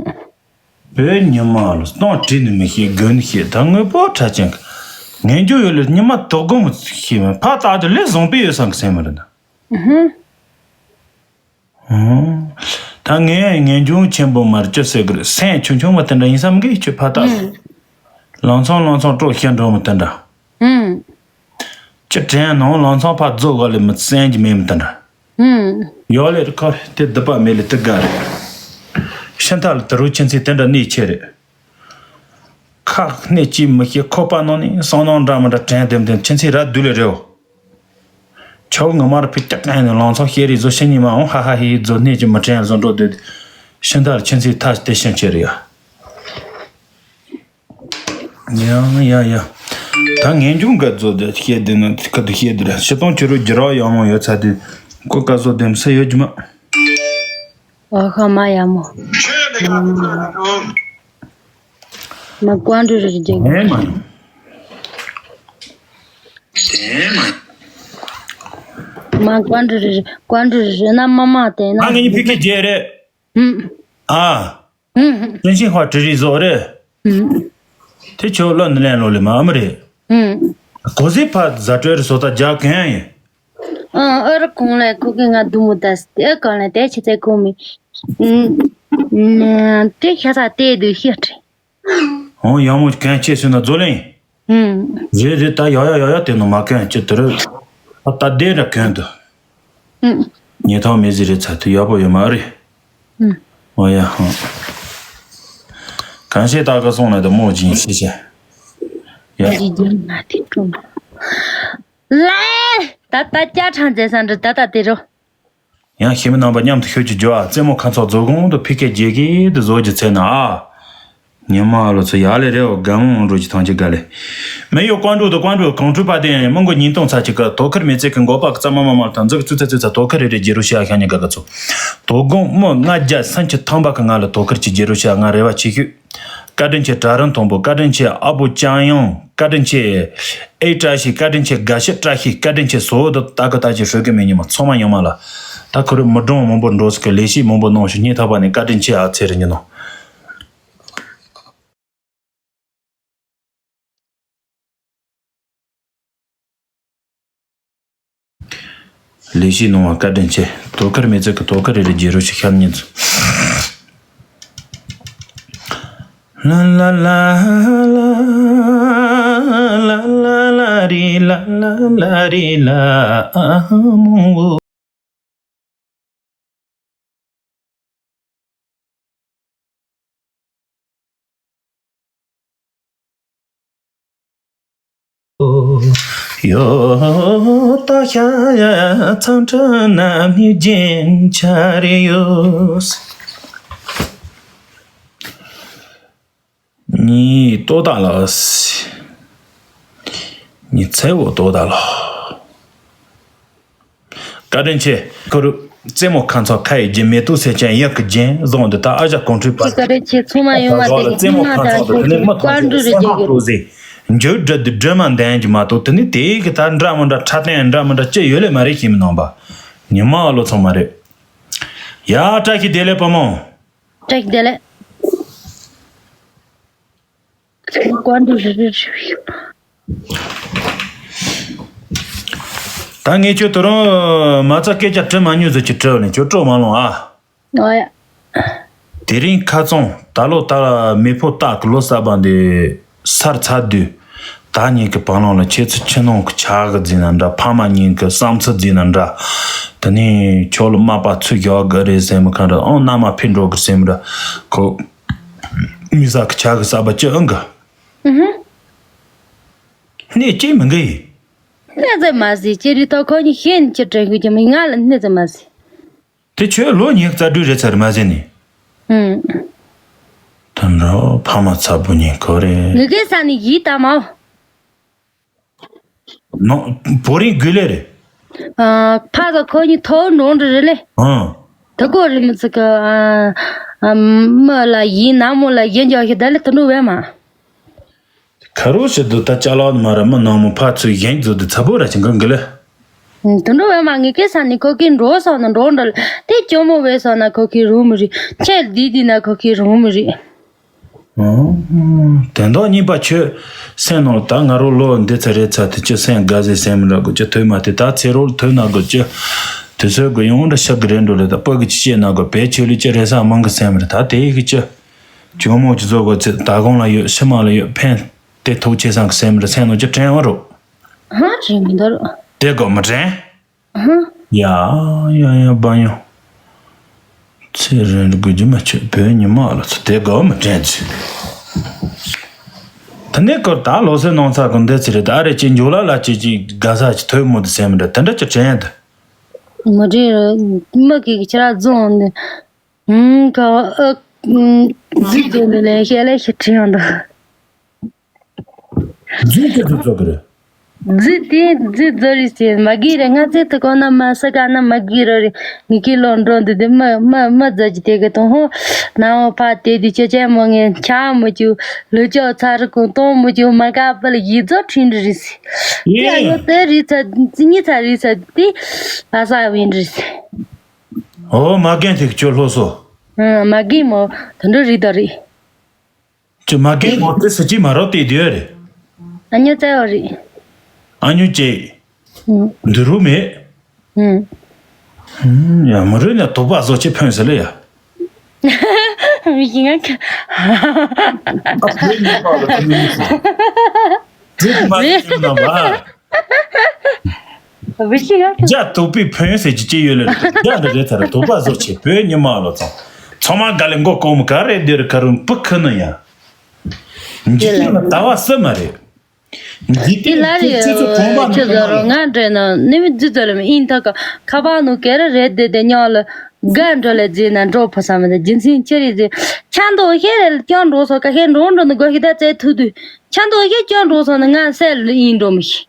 བོད་ཉི་མ་ལ་སྟོང་བྲིས་ནི་མི་ཤེས་དགོས་ནི་ཤེས་ད་དངོས་པོ་ཁྲ་ཅན་གི་ངན་རྒྱུ་ཡོད་ལེ་ཉི་མ་དོག་དགོ་མི་ཤེས་མ་ཕ་ཏག་ཏུ་ལེ་བཟང་པོ་ཡོད་སང་གི་སེམས་མི་རེད་ད། ཧུམ། ཧུམ། ད་ངས་ངན་རྒྱུ་ཆེན་པོ་མར་ཅི་ཟེར་གི་རེད་སེམས་ཆུང་ཆུང་མ་དེ་འདྲ་ཡིན་སམ་གི་ཁྱོད་ཕ་ཏག་ཧུམ། ལང་ཚང་ལང་ཚང་སྤྲོ་ཤེས་འགྲོ་མི་དེ་འདྲ། ཧུམ། ཅི་དྲན་ནང་ལང་ཚང་ཕ་རྫོགས་ག་ལེ་མི་སེམས་ཀྱི་མེད་མི་དེ་འདྲ། ཧུམ། ཡོད་ལེ་རི་ཁོ་དེ་སྡུག་པ་མེད་ལེ་དེ་དགའ་རེད། ཤིན་ཐ་ལ་དུ་རུ་ཁྱིམ་མཚེས་དེ་འདྲ་གནས་ཆེ་རེད། ཁ་སྣེ་གཅིག་མི་ཤེས་ཁོག་པ་ནང་ནས་བསམ་ནང་འདྲ་མི་འདྲ་དྲན་དེམ་དེམ་ཁྱིམ་མཚེས་ར་སྡུག་ལེ་རེའོ། ཆོག་ངོ་མར་ཕི་ཀྱག་ཀྱག་ནས་ལང་ཚང་ཤེས་རིག་བཟོ་ཤེས་ཉི་མ་འོང་ཧ་ཧ་ཧི་ཧི་བཟོ་སྣེ་གཅིག་མི་དྲན་བཟོ་འགྲོ་སྡོད། ཤིན་ཐ་ལ་ཁྱིམ་མཚེས་ཐ་དེ་ཤིན་ཆེ་རེད་ཡ། ཡ་ཡ་ཡ། ད་ངན་ཇུང་འགའ་ཚོ་དེ་བཤད་དེ་ན་ཁ་དུ་བཤད་དེ་ར་ཤི་སྟོང་ཁྱོད་རུ་རྒྱུ་ར་ཡག་མོ་ཡོད་ཚ་དུས་ཀོ་ཀ་བཟོ་དེ་མི་ས་ཡོད་ཀྱི་མ། ཨོ་ཁ་མ་ཡག་མོ། མ་ཀོན་ཀྲུ་རི་རྒྱག་གི། དེ་མ་ཡིན། དེ་མ་ཡིན། མ་ཀོན་ཀྲུ་རི་ཀོན་ཀྲུ་རི་ན་མ་མ་དེ་ན། ང་ངེད་གཉིས་ཕི་ཁེ་རྒྱལ་རེད། ཨ། ཨ། ཨུམ། ཀུན་ཤིང་ཧྭ་ཀྲི་རི་བཟོ་རེད། ཨུམ། དེ་ཁྱོད་བློ་ནི་ལེན་ལོ་ལེ་མ་ཨ་མི་རེད། ཨུམ། གོ་ཟི་ཕ་ཛ་ཏྲེ་རི་བཟོ་ད་རྒྱ་གན་ཡིན། ཨ་ཨ་རི་གོང་ལས་ཁོ་གི་ང་དུ་མོ་ད་སི་ཨ་གོང་ལས་དེ་ཆེ་ཚད་གོ་མི། ཨུམ། དེ་ཤ་ཚ་དེ་དུ་ཤི་ཁྲི། ཧོ་ཡང་མོ་གན་ཆེ་སུ་ན་བཟོ་ལེན། ཨུམ། རེད་རེད་ད་ཡག་ཡག་ཡག་ཡག་དེ་ནོ་མ་གན་ཅི་དེ་རེད། ཨ་ད་དེ་ར་གན་དུ། ཨུམ། ཉེ་ཐང་མེ་ཟི་རེ་ཚ་དུས་ཡག་པོ་ཡོད་མ་རེད། ཨུམ། ཨོ་ཡ་ཧང་། གང་བཤད་ད་ག་སོང་ན་ད་མོ་སྦྱིན་ཤེས་བྱ། ཡ། ལེ། ད་ད་བཅད་ཁྲ་མཛད་ས་འདྲ་ད་ད་དེ་རུ། ཡང་ཞི་མི་རྣམ་པ་མཉམ་དུ་ཤོད་ཀྱི་རྒྱུ་བ། རྩེད་མོ་ཁ་ཚོགས་རྫོགས་གོང་དུ་ཕི་ཀའི་རྒྱལ་ཁའི་དུ་བཟོ་རྒྱུ་ཚེ་ན་ཨ། ཉི་མ་ལོ་ཚོ་ཡག་ལེ་རེའོ། དགའ་མོ་འགྲོ་གྱི་ཐང་གྱི་དགའ་ལེ། མི་ཡོད་ཀོང་འགྲོ་དུ་ཀོང་འགྲོ་གང་འཁྲུལ་པ་དེ་མི་མགོ་ཉིན་སྟོང་ཚ་གཅིག་གི་དོ་ཁུར་མི་ཚེ་གི་མགོ་པ་གི་རྩ་མ་མ་མ་དང་འཛུགས་ཚུ་ཚ་ཚུ་ཚ་དོ་ཁུར་རེ་རེ་རྗེ་རུ་ཤ་ཤ་ཉི་ག་གི་ཚོ། དོ་དགོང་མི་ལྔ་བརྒྱ་སུམ་ཅུ་ཐམ་པ་གི་ང་ལ་དོ་ཁུར་གྱི་རྗེ་རུ་ཤ་ང་རེ་བ་ཆེ་ཤོས། བཀའ་དྲིན་ཆེ་གྲྭ་རིན་མཐོན་པོ། བཀའ་དྲིན་ཆེ་ཨ་བོ་ཅང་ཡང་། བཀའ་དྲིན་ཆེ་ཨེ་བཀྲ་ཤིས། བཀའ་དྲིན་ཆེ་དགའ་ཤི་བཀྲ་ཤིས། བཀའ་དྲིན་ཆེ་སོ་བོ་དུ་ད་གི་ད་ཅི་ཧྲོ་གི་མེ་ཉི་མ་ཚང་མ་ཉི་མ་ལ། ད་ཁོ་རུ་མི་གྲོང་མང་པོ་འགྲོ་སི་གི་ལས་བྱེད་མང་པོ་གནང་ཞུ་སྙིང་ཐག་པ་ནས་བཀའ་དྲིན་ཆེ་ཨ་ཚེ་རིང་ཉི་ནོ། ལས་བྱེད་ནང་བ་བཀའ་དྲིན་ཆེ། དོ་ཁུར་མེད་ཚད་ཀྱི་དོ་ཁུར་རེ་རེ་རྗེ་རུ་ཞིག་ཤར་ཉིན་ཚུ། ལ་ལ་ལ་ལ་ལ་ལ་རི་ལ་ལ་ལ་རི་ལ་ཨ་མོ། ཡོ་ཏ་ཤ་ཡ་ཚང་ཁྲ་ན་མི་རྒྱན་ཆ་རེ་ཡོད། ཉི་ཏོ་ད་ལ། ཉི་ཚེ་བོ་ཏོ་ད་ལ། བཀའ་དྲིན་ཆེ། ཁོ་རུ་རྩེད་མོ་ཁ་མཚོ་ཁ་ཡི་རྒྱན། མེ་ཏོག་སེར་ཅན་ཡག་གི་རྒྱན་བཟང་འདི་ལྟ། ཨ་ཞ་གོང་ཁྲུས་པ། བཀའ་དྲིན་ཆེ། ཚང་མ་ཡོང་བ་དེ་རྩེད་མོ་ཁ་མཚོ་དེ་ནི་མི་ཐོག་ཚོ་སེམས་ཐག་གྲོ་ཟེ། འཇུ་སྒྲ་དུ་སྒྲ་མ་འདན་གྱི་མ་གཏོགས་དེ་ནི་དེའི་གི་ད་འདྲ་མི་འདྲ་ཁྲ་བསྟན་འདྲ་མི་འདྲ་ཅི་ཡོད་ལེ་མ་རེད་ཤེས་མི་ནང་པ། ཉི་མ་ཨ་ལོ་ཚང་མ་རེད། ཡ་བཀྲ་ཤིས་བདེ་ལེགས་བུ་མོ། བཀྲ་ཤིས་བདེ་ལེགས། ཀོན་ཏུ་རི་རི་རི། ད་ངས་ཁྱོད་དུ་རང་མ་རྩ་སྐད་ཆ་དྲི་མ་ཉུང་ཟེར་གྱི་དྲི་བ་ནས་ཁྱོད་སྤྲོ་མ་ལོང་ཨ། ཨོ་ཡ། དེ་རིང་ཁ་ཚོང་ད་ལོ་ད་མེ་ཕོ་སྟག་གི་ལོ་གསར་པ་འདི་སར་ཚར་དུས། ད་ཉིན་གྱི་བང་ལོང་ལ་ཁྱེད་ཚོ་ཕྱི་ནང་གི་ཆ་གི་རྫིས་ན་འདྲ། ཕ་མ་གཉིས་ཀྱི་བསམ་ཚུལ་རྫིས་ན་འདྲ། དེ་ནས་ཁྱོད་ལ་མ་པ་ཚུར་བཞག་གི་རེད་ཟེར་མི་གང་འདྲ། ཨང་མནའ་མ་ཕེབས་འགྲོ་གི་ཟེར་མི་འདྲ། ཁོ། མི་ས་གི་ཆ་གི་ས་པ་ཅི་ཨང་གི། ཨུ་ཧུ། གནས་སྐྱེ་མི་འགའ་ཡིན། གནས་ཚེ་མ་ཟིན་ཅི་རི་ཐོག་ཁོ་གཉིས་ཤེས་ནི་ཅི་དྲན་གི་ཅི་མི་ང་ལ་གནས་ཚེ་མ་ཟིན། དེ་ཁྱོད་ལོ་ཉི་ཤུ་རྩ་དྲུག་རེད་ཚར་མ་ཟིན་ནི། ཨུམ། དོན་འགྲོ་ཕ་མ་ཚ་བོ་ཉིན་ཁོ་རེད། ངི་གེ་ས་ནི་ཡིད་ད་མའོ། ནོ། བོ་རིང་དགོས་ལེ་རེད། ཨ། ཕ་ག་ཁོ་གཉིས་ཐོག་འགྲོ་འགྲོ་རེད་ལེ། ཨང་། དེ་གོ་རི་མི་ཚིག་གི་ཨ། ཨ། མི་ལ་ཡིན་ན་མོ་ལ་ཡིན་འཇོག་ཤི་ད་ལེ་དུ་འགྲོ་བས་མ། ཁ་རོ་ཞིག་ཏུ་ད་ཅ་ལག་མ་ར་མི་ནང་མོ་ཕ་ཚུལ་གཞན་རྫོགས་དུ་ཚ་པོ་ར་ཅིང་གང་གི་ལེ། དུ་འགྲོ་བས་མ་ངི་གེ་ས་ནི་ཁོ་གི་འགྲོ་སོང་ན་འགྲོ་འགྲོ་ལེ། དེ་ཅོ་མོ་བས་སོང་ན་ཁོ་གི་རུ་མི་རི། ཁྱེད་འདི་འདི་ན་ཁོ་གི་རུ་མི་རི། དོན་དག་གཉིས་པ་ཁྱོད་སེམས་ནང་ད་ང་རོ་ལོ་འདི་ཚ་རེད་ཚ་དེ་ཅི་སེམས་དགའ་ཟེར་སེམས་མི་འདྲ་གོ་ཅི་ཐོས་མ་དེ་ད་ཚེ་རོགས་ཐོས་ན་གོ་ཅི། དེ་ཚོའི་གོ་ཡོང་འདྲ་ཤག་གི་རེད་འགྲོ་ལེ། ད་ཕ་གི་ཅི་བཤད་ན་གོ་བེད་ཆོས་ལུས་ཅི་རེད་ས་མང་གི་སེམས་རེད། ད་དེ་གི་ཅི་ཇོ་མོ་ཅི་བཟོ་གོ་ཚེ་ད་གོང་ལ་ཡོད་ཕྱི་མ་ལ་ཡོད་ཕན་དེ་ཐོག་ཆེ་སང་གི་སེམས་རེད། སེམས་ནང་ཅི་དྲན་བ་རོ། ཧ་རེད་མི་འདོར། དེ་གོ་མི་དྲན། ཧ། ཡ་ཡ་ཡ་བ་ཡོ། ཚེ་རིང་དགོས་རྒྱུ་མ་ཆོད་བོད་ཉི་མ་ལ་ཚོ་དེ་དགའ་མི་དྲན་ཅི། ད་ནས་ཀོར་ད་ལོ་སེ་ནང་ཚ་གོ་འདི་ཚེ་རེད། ད་རེ་ཅི་འཇོ་ལ་ལ་ཅི་ཅི་དགའ་ས་ཅི་ཐོས་མོ་དེ་སེམས་རེད། དེ་འདྲ་ཅི་དྲན་ཡ་དེ། མི་དྲན་རེད། མི་གི་ཁྱེད་ར་རྫོང་ནས་ཧུང་ག་ཨ་ཟིག་དེ་ནས་ལན་བཤད་ལས་ཤི་དྲན་ཡོང་འདུག་རྫུན་གྱི་རྫུན་བཟོ་གི་རེད། རྫུན་དེ་རྫུན་བཟོ་རེད་ཟེར་མ་གི་རེད། ང་ཚེ་ཐུ་གོ་ན་མ་ས་ག་ན་མ་གི་རོ་རེད། ངི་གི་ལོ་འགྲོ་འདི་དེ་མ་མ་མ་བཟོ་གི་དེ་གི་དང་ཧོ། ན་འོ་ཕ་དེ་དེ་ཅོ་ཅན་མོ་ངས་ཆ་མི་ཅུ་ལུ་ཅོ་ཚ་རུ་ཀུང་གཏོང་མི་ཅུ་མ་ག་པ་ལ་ཡིད་བཟོ་ཁྲིན་རེད་ཟེར། དེ་ཨ་ཡོ་དེ་རེད་ཚ་གཉིས་ཚ་རེད་ཚ་དེ་ཨ་ས་བིན་རེད་ཟེར། ཨོ་མ་རྒན་དེ་གི་ཅོ་ལྷོ་སོ། ཨ་མ་རྒན་མོ་དེ་འདྲ་རེད་ད་རེད། ཅི་མ་རྒན་མོ་དེ་སུ་ཅི་མ་རོ་དེ་དེ་རེད། ཨ་ཉོ་ཙེ་བ་རེད། ཨ་ཉོ་ཅེ། ཨུ། འདི་རུ་མེད། ཨུ། ཨུ། ཡ་མ་རུ་ནས་དོག་པ་བཟོ་ཆེ་ཕོན་ཟེར་ལེ་ཡ། མི་ཤེས་ང་ཁ། ཨ་བོད་ཉི་མ་ལ་ཐུག་མི་ཤེས། དེ་མ་ཤེས་ན་མ། བུ་ཤི་ཡ། རྒྱ་དོག་པའི་ཕན་ཡོན་ཟེར་གྱི་ཅི་ཡོད་ལེ། རྒྱ་འདི་རེད་ཚར་དོག་པ་བཟོ་ཆེ་བོད་ཉི་མ་ལོ་ཚང་། ཚང་མ་ག་ལེ་མགོ་ཀོ་མོ་ག་རེ་འདིར་ག་རུ་བུ་ཁུ་ནི་ཡ། འཇིག་རྟེན་ལ་ལྟ་བ་སུ་མ་རེད། འཇིག་དེ་རྟེན་ལ་རེ་ཁྱེད་ཚོ་གྲོང་པ་ནང་ཁྱོད་ཚོ་རོ་ང་འདྲེ་ན་ནི་མི་རྫི་ཚོ་ལ་མི་ཨིན་ཐ་ཀ་ཁ་པར་ནུ་ཀེ་ར་རེད་དེ་དེ་ཉག་ལ་དགའ་འགྲོ་ལ་རྫི་ན་འགྲོ་ཕོ་ས་མི་དེ་རྒྱུ་མཚན་ཅི་རེད་ཟེར། ཆང་དོ་ཤེ་རེད་ཀྱང་འགྲོ་སོ་ཀ་ཤེ་འགྲོ་འགྲོ་ནི་དགོ་ཤེ་ད་ཙེ་ཐུ་དུ་ཆང་དོ་ཤེ་ཀྱང་འགྲོ་སོ་ནི་ང་སེ་ལ་ཨིན་འགྲོ་མི་ཤེ།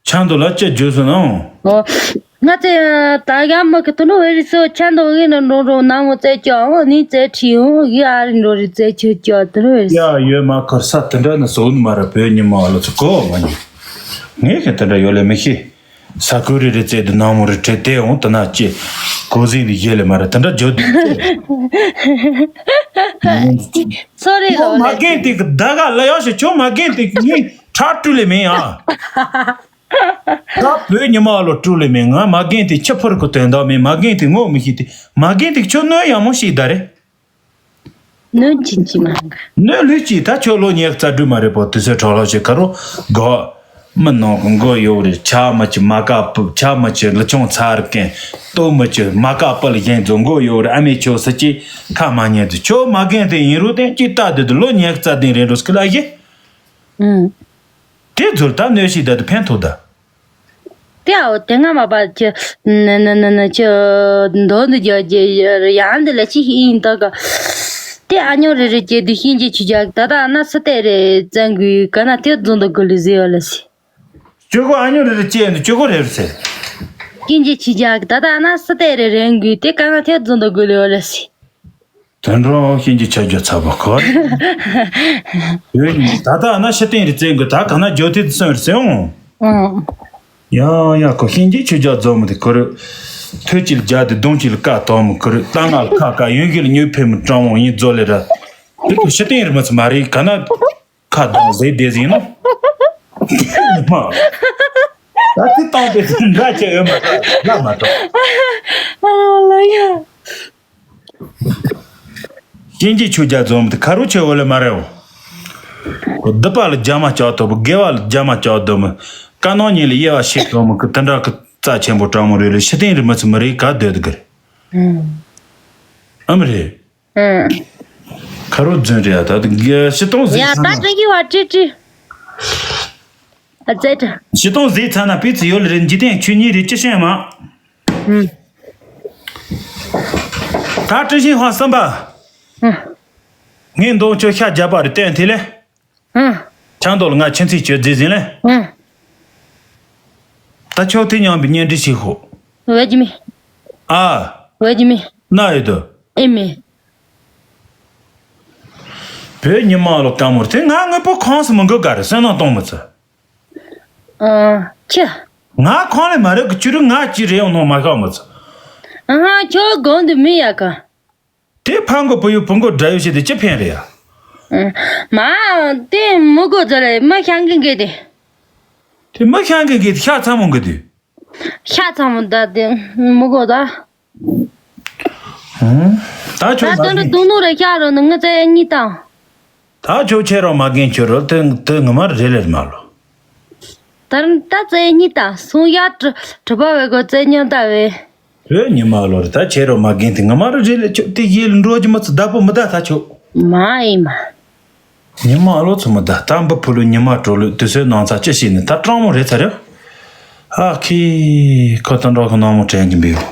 ཆང་དོ་ལ་ཅི་བརྗོད་སོ་ནའོ། ཨོ། ང་ཚེ་ད་ཡ་མ་གི་དུ་ནུ་བེ་རི་སོ་ཆང་དོ་ཤེ་ནི་འགྲོ་འགྲོ་ན་མོ་ཙེ་ཀྱང་ཨོ་ནི་ཙེ་ཁྲི་ཨོ་ཡ་རི་འགྲོ་རི་ཙེ་ཆོ་ཀྱང་དུ་ནུ་བེ་རི་སོ། ཡ་ཡོད་མ་ཁར་ས་དུ་འདྲ་ནི་སོ་ནི་མ་ར་བོད་ཉི་མ་ལ་ཚུ་གོ་མ་ཉི་ངས་ཁེ་དུ་འདྲ་ཡོད་ལེ་མི་ཤེས། ས་ཁུལ་རེ་རེ་བཙལ་དུ་ནང་མོ་རེ་བྲེལ་ཏེ་འོང་དུ་ན་ཅི། གོ་ཟིན་ནི་ཡེ་ལེ་མ་རེ་དེ་འདྲ་བརྗོད་དུ། སོ་རེ་ཁྱོད་ལོ་མ་ལེ། རྒན་དེ་གི་ད་ག་ལ་ཡོ་ཞེ་ཁྱོད་མ་རྒན་དེ་གི་ངས་ཁྲག་སྤྲུལ་ལེ་མིན་ཨ། ད་བོད་ཉི་མ་ལོ་སྤྲུལ་ལེ་མིན། ང་མ་རྒན་དེ་ཁྱི་ཕུར་གི་དོན་དག་མིན། མ་རྒན་དེ་ངོ་མི་ཤེས་ཏེ། མ་རྒན་དེ་ཁྱོད་གནོད་ཡག་མོ་ཞིག་ད་རེད། ནོན་ཅིན་ཅི་མ་འགའ། ནོན་ལུས་ཀྱིས་ད་ཁྱོད་ལོ་ཉེར་རྩ་དྲུག་མ་རེད་པོ་དུས་ཚོད་གྲོགས་ལོ་ཞིག་ག་རོ་གོ། མི་ནང་གི་མགོ་ཡོད་རེད། ཆ་མི་ཅི་མ་ཀ་པུ་ཆ་མི་ཅི་ལི་ཆུང་ཚར་གན་ལྟོ་མི་ཅི་མ་ཀ་པུ་ལ་གཞན་ཚོ་མགོ་ཡོད་རེད། ཨ་མའི་ཁྱོད་ས་ཅི་ཁ་མ་ཉན་དུ་ཁྱོད་མ་རྒན་དེ་ཡིན་རུང་དེ་ཅི་ལྟ་དུས་དུ་ལོ་ཉེར་རྩ་དེ་རེད་འགྲོ་སྐི་ལ་ཡེ། ཨུམ། དེ་ཚོར་ད་གནོད་ཤིག་ད་དུ་ཕན་ཐོགས་ད། དེའོ་དེ་སྔ་མ་པ་ཁྱི་ན་ན་ན་ན་ཁྱི་མདོ་འདི་རྒྱག་རྒྱུ་ཡང་འདི་ལ་ཅི་ཞིག་ཡིན་ད་ག་དེ་ཨ་ཉོ་རེ་རེ་བྱེད་དུ་ཤིན་རྗེ་ཆུ་རྒྱག་ད་ད་ན་སི་ཏེ་རེ་བཙན་གུའི་ག་ན་དེ་རྫོང་དུ་དགོས་ལུས་ཟེར་བ་ལ་སི། ཅོ་གོ་ཨ་ཉོ་རེ་རེ་ཅི་ཡིན་དུ་ཅོ་གོ་རེ་རེ་ཟེར། ཤིན་རྗེ་ཆུ་རྒྱག་ད་ད་ན་སི་ཏེ་རེ་རེ་གུའི་དེ་ག་ན་དེ་རྫོང་དུ་དགོས་ལུས་བ་ལ་སི། དོན་གྲུབ་ཤིན་རྗེ་ཆོས་རྒྱལ་ཚ་པོ་ཁོ། ཡོད་ནི་ད་ལྟ་ན་ཤི་སྟེང་རི་བཙན་དགོས་ད་ག་ན་ཇོ་ཐེ་སོན་རི་སེ་འོང་། ཨང་། ཡ་ཡ་ཁོ་ཤིན་རྗེ་ཆོས་རྒྱལ་རྫོགས་མི་དེ་ཁོ་རུ། ཐོད་ཀྱི་རྒྱ་དེ་གདོང་གི་ལ་ཀ་དོ་མི་ཁོ་རུ་ལྟ་ང་ལ་ཁ་ཀ་ཡོན་གྱི་ལ་ཉོས་ཕེ་མི་ཀྲང་འོང་ཡིན་རྫོགས་ལེ་ར། དེ་ཁོ་ཤི་སྟེང་རི་མི་ཚ་མ་རེད་ག་ན། ཁ་གདོང་ཟེར་བསྡད་ཟིན་ནོ། མ། ད་དེ་བཏང་པའི་འདྲ་ཆེ་ཡོད་མ་རེད་ལ་མ་གཏོགས། ཨ་ལ་ཡ། ཤིན་རྗེ་ཆོས་རྒྱལ་རྫོང་དེ་ཁ་རུ་ཆེ་བོ་ལས་མ་རེད་འོ། སྡིག་པ་ལ་རྒྱ་མ་ལྕགས་ཐོབ་དགེ་བ་ལ་རྒྱ་མ་ལྕགས་སྡོམ། བཀའ་ནང་ཉིད་ལ་དབྱེ་བ་ཤེས་སྡོམ་གི་དེ་འདྲ་གི་རྩ་ཆེན་པོ་དྲང་མོ་རེད་ལ་ཤི་སྟེང་རི་མི་ཚོ་མི་རེད་ག་སྡོད་དགོས། ཨུམ། ཨམ་རེད། ཨུམ། ཁ་རུ་རྫུན་རེད་ད་དེ་ཤི་སྟོང་ཟིག་ཡ་ཚ་ད་ན། དྲི་གི་བ་ཀྲི་ཀྲི། ཨ་ཙེ་ཀྲི། ཤི་སྟོང་ཟིག་ཚ་ན་པི་ཚི་ཡོད་ལ་རེད་འཇིག་རྟེན་ཆོས་ཉིད་རེད་ཅི་ཤེས་མ། ཨུམ། ད་ཀྲི་ཤིང་ཧ་བསམ་པ། ཨུམ། ངས་མདོང་ཁྱོད་ཤ་རྒྱབ་པ་རེད་བསྟན་དེ་ལས། ཨུམ། ཆང་དོ་ལ་ང་ཁྱིམ་མཚེས་ཁྱོད་རྫི་ཟིན་ལས། ཨུམ། ད་ཁྱོད་དེ་མཉམ་པའི་གཉེན་སྒྲིག་ཞིག་ཤོག་བས་ཀྱི་མི། ཨ། བས་ཀྱི་མི། ན་ཡོད་དོ། ཨེ་མི། བོད་ཉི་མ་ལོ་དཀའ་མོར་དེ་ང་དངོས་པོ་ཁོངས་སུ་མི་འགོད་ག་རེ་བསོད་ནམས་གཏོང་མི་ཚུ། ཨ། ཁྱི། ང་ཁོང་ལས་མ་རེད་གི་ཅི་རུ་ང་ཅི་རེད་ཡོང་ནོ་མ་ཤོག་མི་ཚུ། ཨ་ཧ་ཁྱོད་དགོང་དུ་མི་ཡ་ག་དེ་ཕ་མགོ་བུ་ཡུ་བུ་མགོ་དགྲ་ཡུ་བྱེད་དེ་ཅི་ཕན་རེད་ཡ། མ། དེ་མི་གོ་ཚོད་རེད་མི་ཤང་གི་འགེ་དེ། དེ་མི་ཤང་གི་འགེ་དེ་ཤ་ཚ་མོ་འགེ་དུས། ཤ་ཚ་མོ་ད་དེ་མི་གོ་ད། ད་ཁྱོད་ད་དོན་དུ་དུང་ནོ་རེ་ཤ་རོ་ནི་ངི་ཚེ་གཉིས་དང་། ད་ཁྱོད་ཁྱེད་རང་མ་རྒན་ཁྱོད་རོ་དེ་དེ་ངི་མ་རེ་ལེར་མ་ལོ། ད་རུང་ད་ཚེ་གཉིས་དང་སུང་ཡ་གྲུ་གྲུ་པ་བའི་གོ་ཚེ་ཉོན་ད་བས། བོད་ཉི་མ་ལོ་རེ་ད་ཁྱེད་རོ་མ་རྒན་དེ་ངི་མ་རེ་རེ་ལེ་ཁྱོད་དེ་ཡེ་ལ་འགྲོ་གི་མི་ཚེ་བདག་པོ་མི་ད་ད་ཁྱོད། མ་ཡིན་མ། ཉི་མ་ལོ་ཚོ་མི་ད་ད་འབུ་ཕུ་ལུ་ཉི་མ་གྲོ་ལུ་དུས་ཚོད་ནང་ཚ་ཅི་ཞིག་ནི་ད་སྤྲང་མོ་རེད་ཚ་རེད། ཨ་ཁི་ཁོ་ད་འགྲོ་གི་ནང་མོ་དྲན་གི་འབིའོ།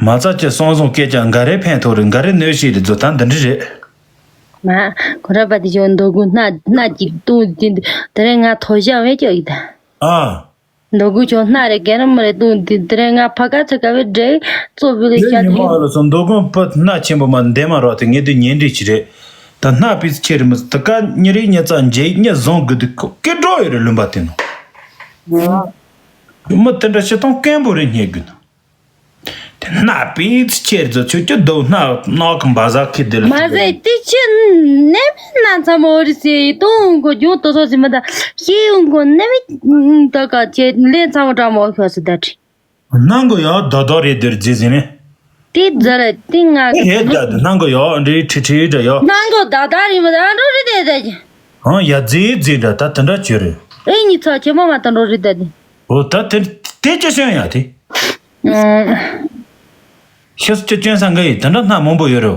མ་རྩ་ཅི་སོང་སོང་སྐད་ཆ་འགའ་རེ་ཕན་ཐོགས་རེད་འགའ་རེ་གནོད་ཤེས་རེད་ཛོ་ད་འདི་འདྲི་རེད། མ། ཁོ་ར་པ་དེ་ཞོ་མདོ་དགུ་སྣ་སྣ་གཅིག་བཏུང་དེ་དེ་རིང་ང་ཐོ་ཞག་བས་ཀྱོ་ཡི་ད། ཨ། མདོ་དགུ་ཆོ་སྣ་རེ་གན་མ་རེ་བཏུང་དེ་དེ་རིང་ང་ཕ་ག་ཚ་ག་བས་འདྲེ་གཙོ་བུ་ལས་ཤ་ཉི་མ་དེ། ཨ་ལ་སོ་མདོ་དགུ་པ་སྣ་ཆེན་པོ་མ་འདེ་མ་རོ་དེ་ངེས་དུ་ཉེ་འདྲི་ཅི་རེད། ད་སྣ་པིས་ཆེ་རེད་མི་ད་ག་ཉི་རེ་ཉི་ཙ་འཇེ་ཉི་བཟང་དགུ་དུ་ཁོ་སྐད་སྒྲོག་ཡོད་རེད་ལུམ་པ་དེ་ནོ། མི་དེ་འདྲ་ཤི་སྟོང་སྐན་པོ་རེ་རྙེད་དགོས་ནོ། དེ་སྣ་པིས་ཆེར་ཛོ་ཆུ་ཆུ་དོ་སྣ་སྣ་གི་འབའ་ཟ་ཁི་དེ་ལ་མ་ཟེ་དེ་ཆུ་ནེ་མི་སྣ་ཚ་མོ་རི་སེ་ཏུང་གོ་ཇུ་ཏོ་སོ་སི་མ་ད་ཤེས་ཡོང་གོ་ནེ་མི་ད་ག་ཆེ་ལེ་ཚ་མོ་དྲ་མོ་ཤོ་སི་ད་ཁྲི་སྣང་གོ་ཡ་ད་ད་རེ་དེར་རྫི་ཟིན་ནེ་དེ་ཛ་རེ་དེ་ང་ཨེ་ད་དེ་སྣང་གོ་ཡ་འདྲི་ཁྲི་ཁྲི་འདྲ་ཡ་སྣང་གོ་ད་ད་རི་མ་ད་འགྲོ་རི་དེ་ད་ཀྱི་ཨང་ཡ་རྫི་རྫི་འདྲ་ད་དེ་འདྲ་བྱོས་རེ་ཨེ་ཉི་ཚ་ཆེ་མོ་མ་ད་འགྲོ་རི་ད་དེ་འོ་ད་དེ་དེ་ཅི་ཤོན་ཡ་དེ། ཤི་སུ་ཅི་སྐྱོན་ས་འགའ་ཡི་དེ་འདྲ་སྣ་མང་པོ་ཡོད་རོ།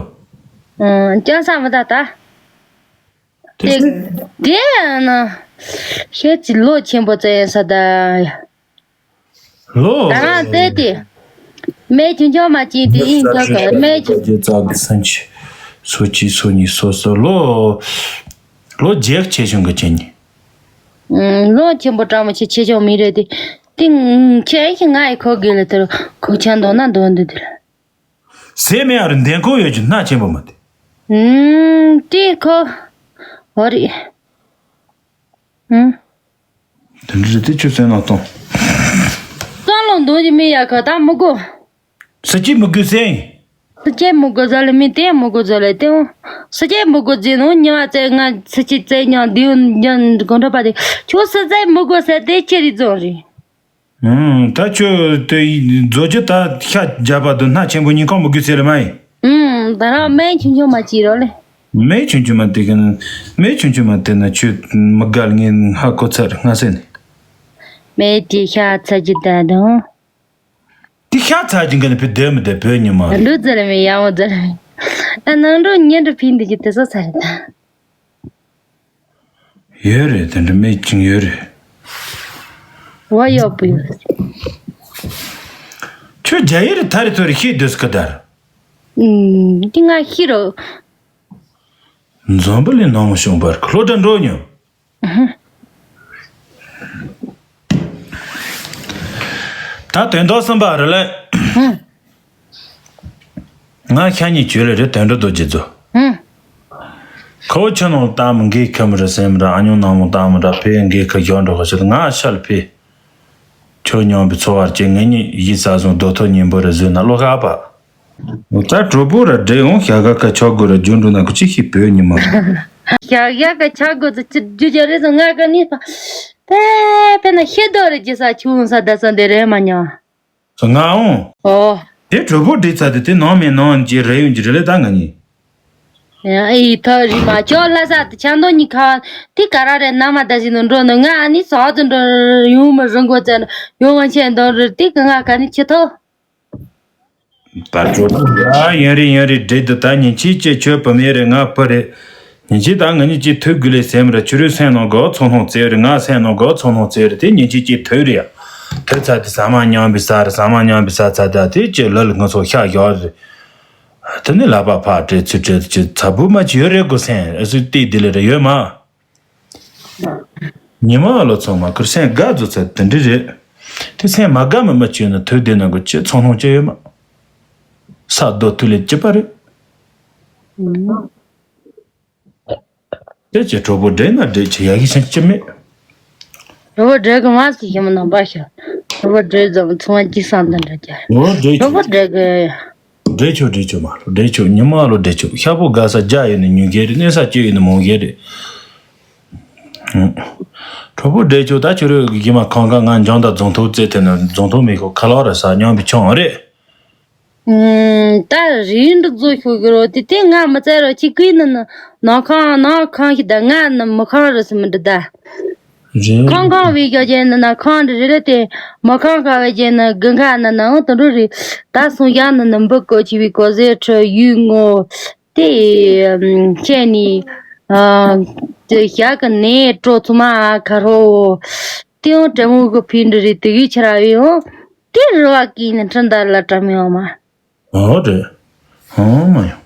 སྐྱོན་ས་མི་ད་ད། དེ་དེ་ན་ཤེས་ཀྱི་ལོ་ཆེན་པོ་བཙལ་ཡིན་ས་ད། ལོ། ད་རང་བལྟས་ཏེ། སྨན་ཆུང་ཆུང་མ་བྱིན་དེ་ཡིན་ཀྱང་ག་སྨན་ཆུང་། རྒྱལ་ཚ་གི་སུམ་ཅུ། སོ་གཅིག་སོ་གཉིས་སོ་སོ་ལོ། ལོ་བརྒྱད་ཆེ་ཆུང་གི་ཆེ་ཉིན། ལོ་ཆེན་པོ་གྲངས་མང་ཆེ་ཆེ་ཆུང་མི་རེད་དེ། དེ་ཁྱེད་ཀྱི་ང་ཡི་ཁོ་དགེ་ལ་དེར་ཁོ་ཆ་འདོན་ན་འདོན་འདུག་དེ། ཟས་མེད་ཨ་རུ་འདན་ཁོ་ཡོད་ཀྱི་སྣ་ཆེན་པོ་མ་དེ། ཨུམ། དེ་ཁོ། འོ་རེད། ཨུམ། དེ་འདྲ་རེད་དེ་ཁྱོད་སེམས་ནང་གཏོང་། བསམ་བློ་འདོན་གྱི་མི་ཡ་ཁ་ད་མི་དགོས། ས་སྐྱིད་མི་དགོས་སེམས། ས་སྐྱིད་མི་དགོས་ཟ་ལེ་མི་དེ་མི་དགོས་ཟ་ལེ་དེ་འོ། ས་སྐྱིད་མི་དགོས་ཟེར་ནོ་ཉི་མ་བཙལ་ང་ས་སྐྱིད་བཙལ་ཉང་དེའུ་ཉང་གོང་ཁྲ་པ་དེ་ཁྱོད་ས་སྐྱིད་མི་དགོས་ཟེར་དེ་ཁྱེད་རིག་རྫོང་རེད། ཨུམ། ད་ཁྱོད་དེ་རྫོགས་རྒྱུ་ད་ཤ་རྒྱབ་པ་དུ་སྣ་ཆེན་པོ་ཉིན་གང་མི་དགོས་ཟེར་ལེ་མ་ཡིན། ཨུམ། ད་རང་སྨན་ཆུང་ཆུང་མ་བྱེད་རོགས་ལེ། སྨན་ཆུང་ཆུང་མ་དེ་གིན། སྨན་ཆུང་ཆུང་མ་དེ་ན་ཁྱོད་མི་དགའ་ལ་ངས་ཧ་གོ་ཚར་སྔ་སེ་ནས། སྨན་དེ་ཤ་ཚ་རྒྱུ་ད་དང་། དེ་ཤ་ཚ་རྒྱུ་འགན་ནི་བུ་བསྡད་མི་བསྡད་བོད་ཉི་མ། འགྲོ་ཙ་རེ་མེད་ཡག་མོ་ཙ་རེ་མེད། ཨ་ནང་འགྲོ་ཉིན་འགྲོ་ཕིན་འདི་གི་དེ་ཚོ་ཚ་རེད་ད། ཡོད་རེད་དེ་འདྲ་སྨན་ཆུང་ཡོད་རེད། བ་ཡག་པོ་ཡོད་རེད། ཁྱོད་རྒྱ་ཡིག་རེ་ཐ་རེ་ཐོ་རེ་ཤེས་འདོད་སྐུ་དར། ཨུམ། འདི་ང་ཤེས་རོགས། འཛམ་བུ་གླིང་ནང་མ་བྱུང་བར་ཁ་ལོ་འདྲ་འགྲོ་མྱོང་། ད་དོན་དག་གསུམ་པ་རེད་ལེ། ང་ཤ་ཉེ་ཁྱོད་ལ་རེ་དོན་འགྲོ་རྡོ་རྗེ་རྫོ། ཁོ་ཆུ་ནང་ལྟ་མི་འགའི་ཁམས་རེ་སེམས་རེ་ཨ་ཉུང་ནང་མོ་ལྟ་མི་ར་ཕེ་འགའི་ཁ་ཞོ་འགྲོ་ཁ་ཤོད་ང་ཤལ་ཕེ། ཁྱོད་མཉམ་པའི་འཚོ་བར་བྱེད་ངེད་གཉིས་ཡིད་ས་བཟུང་རྡོ་ཐོ་ཉིན་པོ་རེ་བཟོས་ན་བློ་ཁ་པ། ད་གྲོགས་པོ་ར་འདྲེ་འོང་ཞག་ག་ཁ་ཆག་དགོས་ར་རྒྱུ་འགྲོ་ན་ཁོ་ཅི་ཤི་བོད་ཉི་མ། ཞག་ཡག་ག་ཆག་དགོས་ཚེ་ཅི་རྒྱུ་རྒྱ་རེ་ཟ་ང་ག་ནི་ཕ། པེ་པེ་ན་ཤེས་རྡོ་རེ་རྒྱུ་ས་ཆུ་འོང་ས་ད་ས་འདི་རེ་མ་ཉོ། ང་འོང་། ཨོ། དེ་གྲོགས་པོ་འདྲེ་ཚ་དེ་དེ་ནང་མེད་ནང་གྱི་རེ་ཡོང་གྱི་རེ་ལེ་ད་ང་གཉིས། ཨེ་ཐ་རི་མ་ཅོ་ལ་ས་དེ་ཆ་འདོ་གཉིས་ཁ་དེ་ག་ར་རེ་ན་མ་ད་ཞིག་ནོ་འགྲོ་ནོ་ང་ཨ་ནི་ས་ཚོ་འགྲོ་ཡོང་མ་རང་གོ་ཚ་ཡོང་བ་ཆེན་འདོ་རེ་དེ་ག་ང་ག་ནི་ཆེ་ཐོ། ད་གྲོགས་པོ་ཡ་ཡིན་རེད་ཡིན་རེད་འདྲེ་འདི་ད་ཉིན་གཅིག་ཅེ་ཁྱོད་བུ་མེད་རེད་ང་བུ་རེད། ཉིན་གཅིག་ད་ང་གཉིས་གཅིག་ཐུག་དགོས་ལེ་སེམས་རེད་ཁྱོད་རེ་སེམས་ནང་གོ་ཚོང་ལྷུང་བཙལ་རེད་ང་སེམས་ནང་གོ་ཚོང་ལྷུང་བཙལ་རེད་དེ་ཉིན་གཅིག་གཅིག་ཐུག་རེད་ཡ། ཐུག་ཚ་དེ་ཟ་མ་མཉམ་པའི་ས་རེད་ཟ་མ་མཉམ་པའི་ས་ཚ་ད་དེ་ཅེ་ལོ་ལ་ང་ཚོ་ཤ་ཞོག་རེད། དེ་ནི་ལག་པ་ཕར་སྤྲད་ཚུར་སྤྲད་ཅེ་ཚ་བུ་མ་ཅི་ཡོད་རེད་གོ་སེམས་ཨ་སུ་ཏི་དེ་ལེ་རེ་ཡོད་མ། ཉི་མ་ལོ་ཚང་མ་ཁུར་སེང་དགའ་རྫོ་ཚ་དེ་འདྲ་རེད། དེ་སེང་མ་དགའ་མི་མ་བྱས་ན་དུས་དེ་ན་གོ་ཅི་ཚོང་ལྷུང་ཅི་ཡོད་མ། ས་རྡོ་ཐུ་ལེ་ཅི་པ་རེད། དེ་ཅི་གྲོགས་པོ་འདྲེ་ན་འདྲེ་ཅི་ཡ་གི་ཤན་ཅི་མེད། གྲོགས་པོ་འདྲེ་གི་མ་སི་ཞི་མ་ན་པ་ཤ། གྲོགས་པོ་འདྲེ་ཙམ་ཚོང་ཅི་སང་དང་འདྲ་ཅི། འོ་འདྲེ་གྲོགས་པོ་འདྲེ་གི། འདྲེ་ཆོ་འདྲེ་ཆོ་མ་ལོ་འདྲེ་ཆོ་ཉི་མ་ལོ་འདྲེ་ཆོ་ཤ་པོ་དགའ་ས་རྒྱ་ཡོད་ནི་ཉུང་གེ་རེད་གནས་ས་སྐྱེ་ཡོད་ནི་མང་གེ་རེད། གྲོགས་པོ་འདྲེ་ཆོ་ད་ཁྱོད་རེ་གི་མ་ཁང་ག་ང་འཇང་ད་རྫོང་ཐོག་བཙལ་ཐེ་ན་རྫོང་ཐོག་མེ་ཁོ་ཁ་ལག་ར་ས་ཉམས་པའི་ཆང་རེད། ད་རིན་འདི་རྫོ་ཤོད་གི་རོ་དེ་དེ་ང་མི་བཙལ་རོ་ཅི་ཀུན་ནི་ནང་ཁང་ནང་ཁང་ཞིག་ད་ང་ནི་མི་ཁང་རུ་སི་མི་འདི་ད། རེད། ཁང་ཁང་བའི་རྒྱ་ཅན་ནི་ན་ཁང་འདི་རེད་ལ་དེ་མི་ཁང་ཁ་བའི་ཅན་ནི་དགུན་ཁ་ནི་ནང་དུ་འགྲོ་རེད། ད་སོང་ཡང་ནི་ནི་འབུ་ཀོ་ཆི་བའི་གོ་ཟེ་ཁྲི་ཡུལ་ངོ་དེ་ཁྱེད་ནི་དེ་ཞག་གི་ནས་སྤྲོ་ཚུ་མ་ཁ་རོ་དེ་ཡང་དྲན་མོ་གི་ཕིན་འདི་རེད་དེ་གི་ཆི་ར་བའི་ཡང་དེ་རུ་བ་གི་ནི་ཁྲི་འདར་ལ་བཀྲམ་ཡོང་མ། ཨོ་རེད། ཨོ་མ་ཡོང་།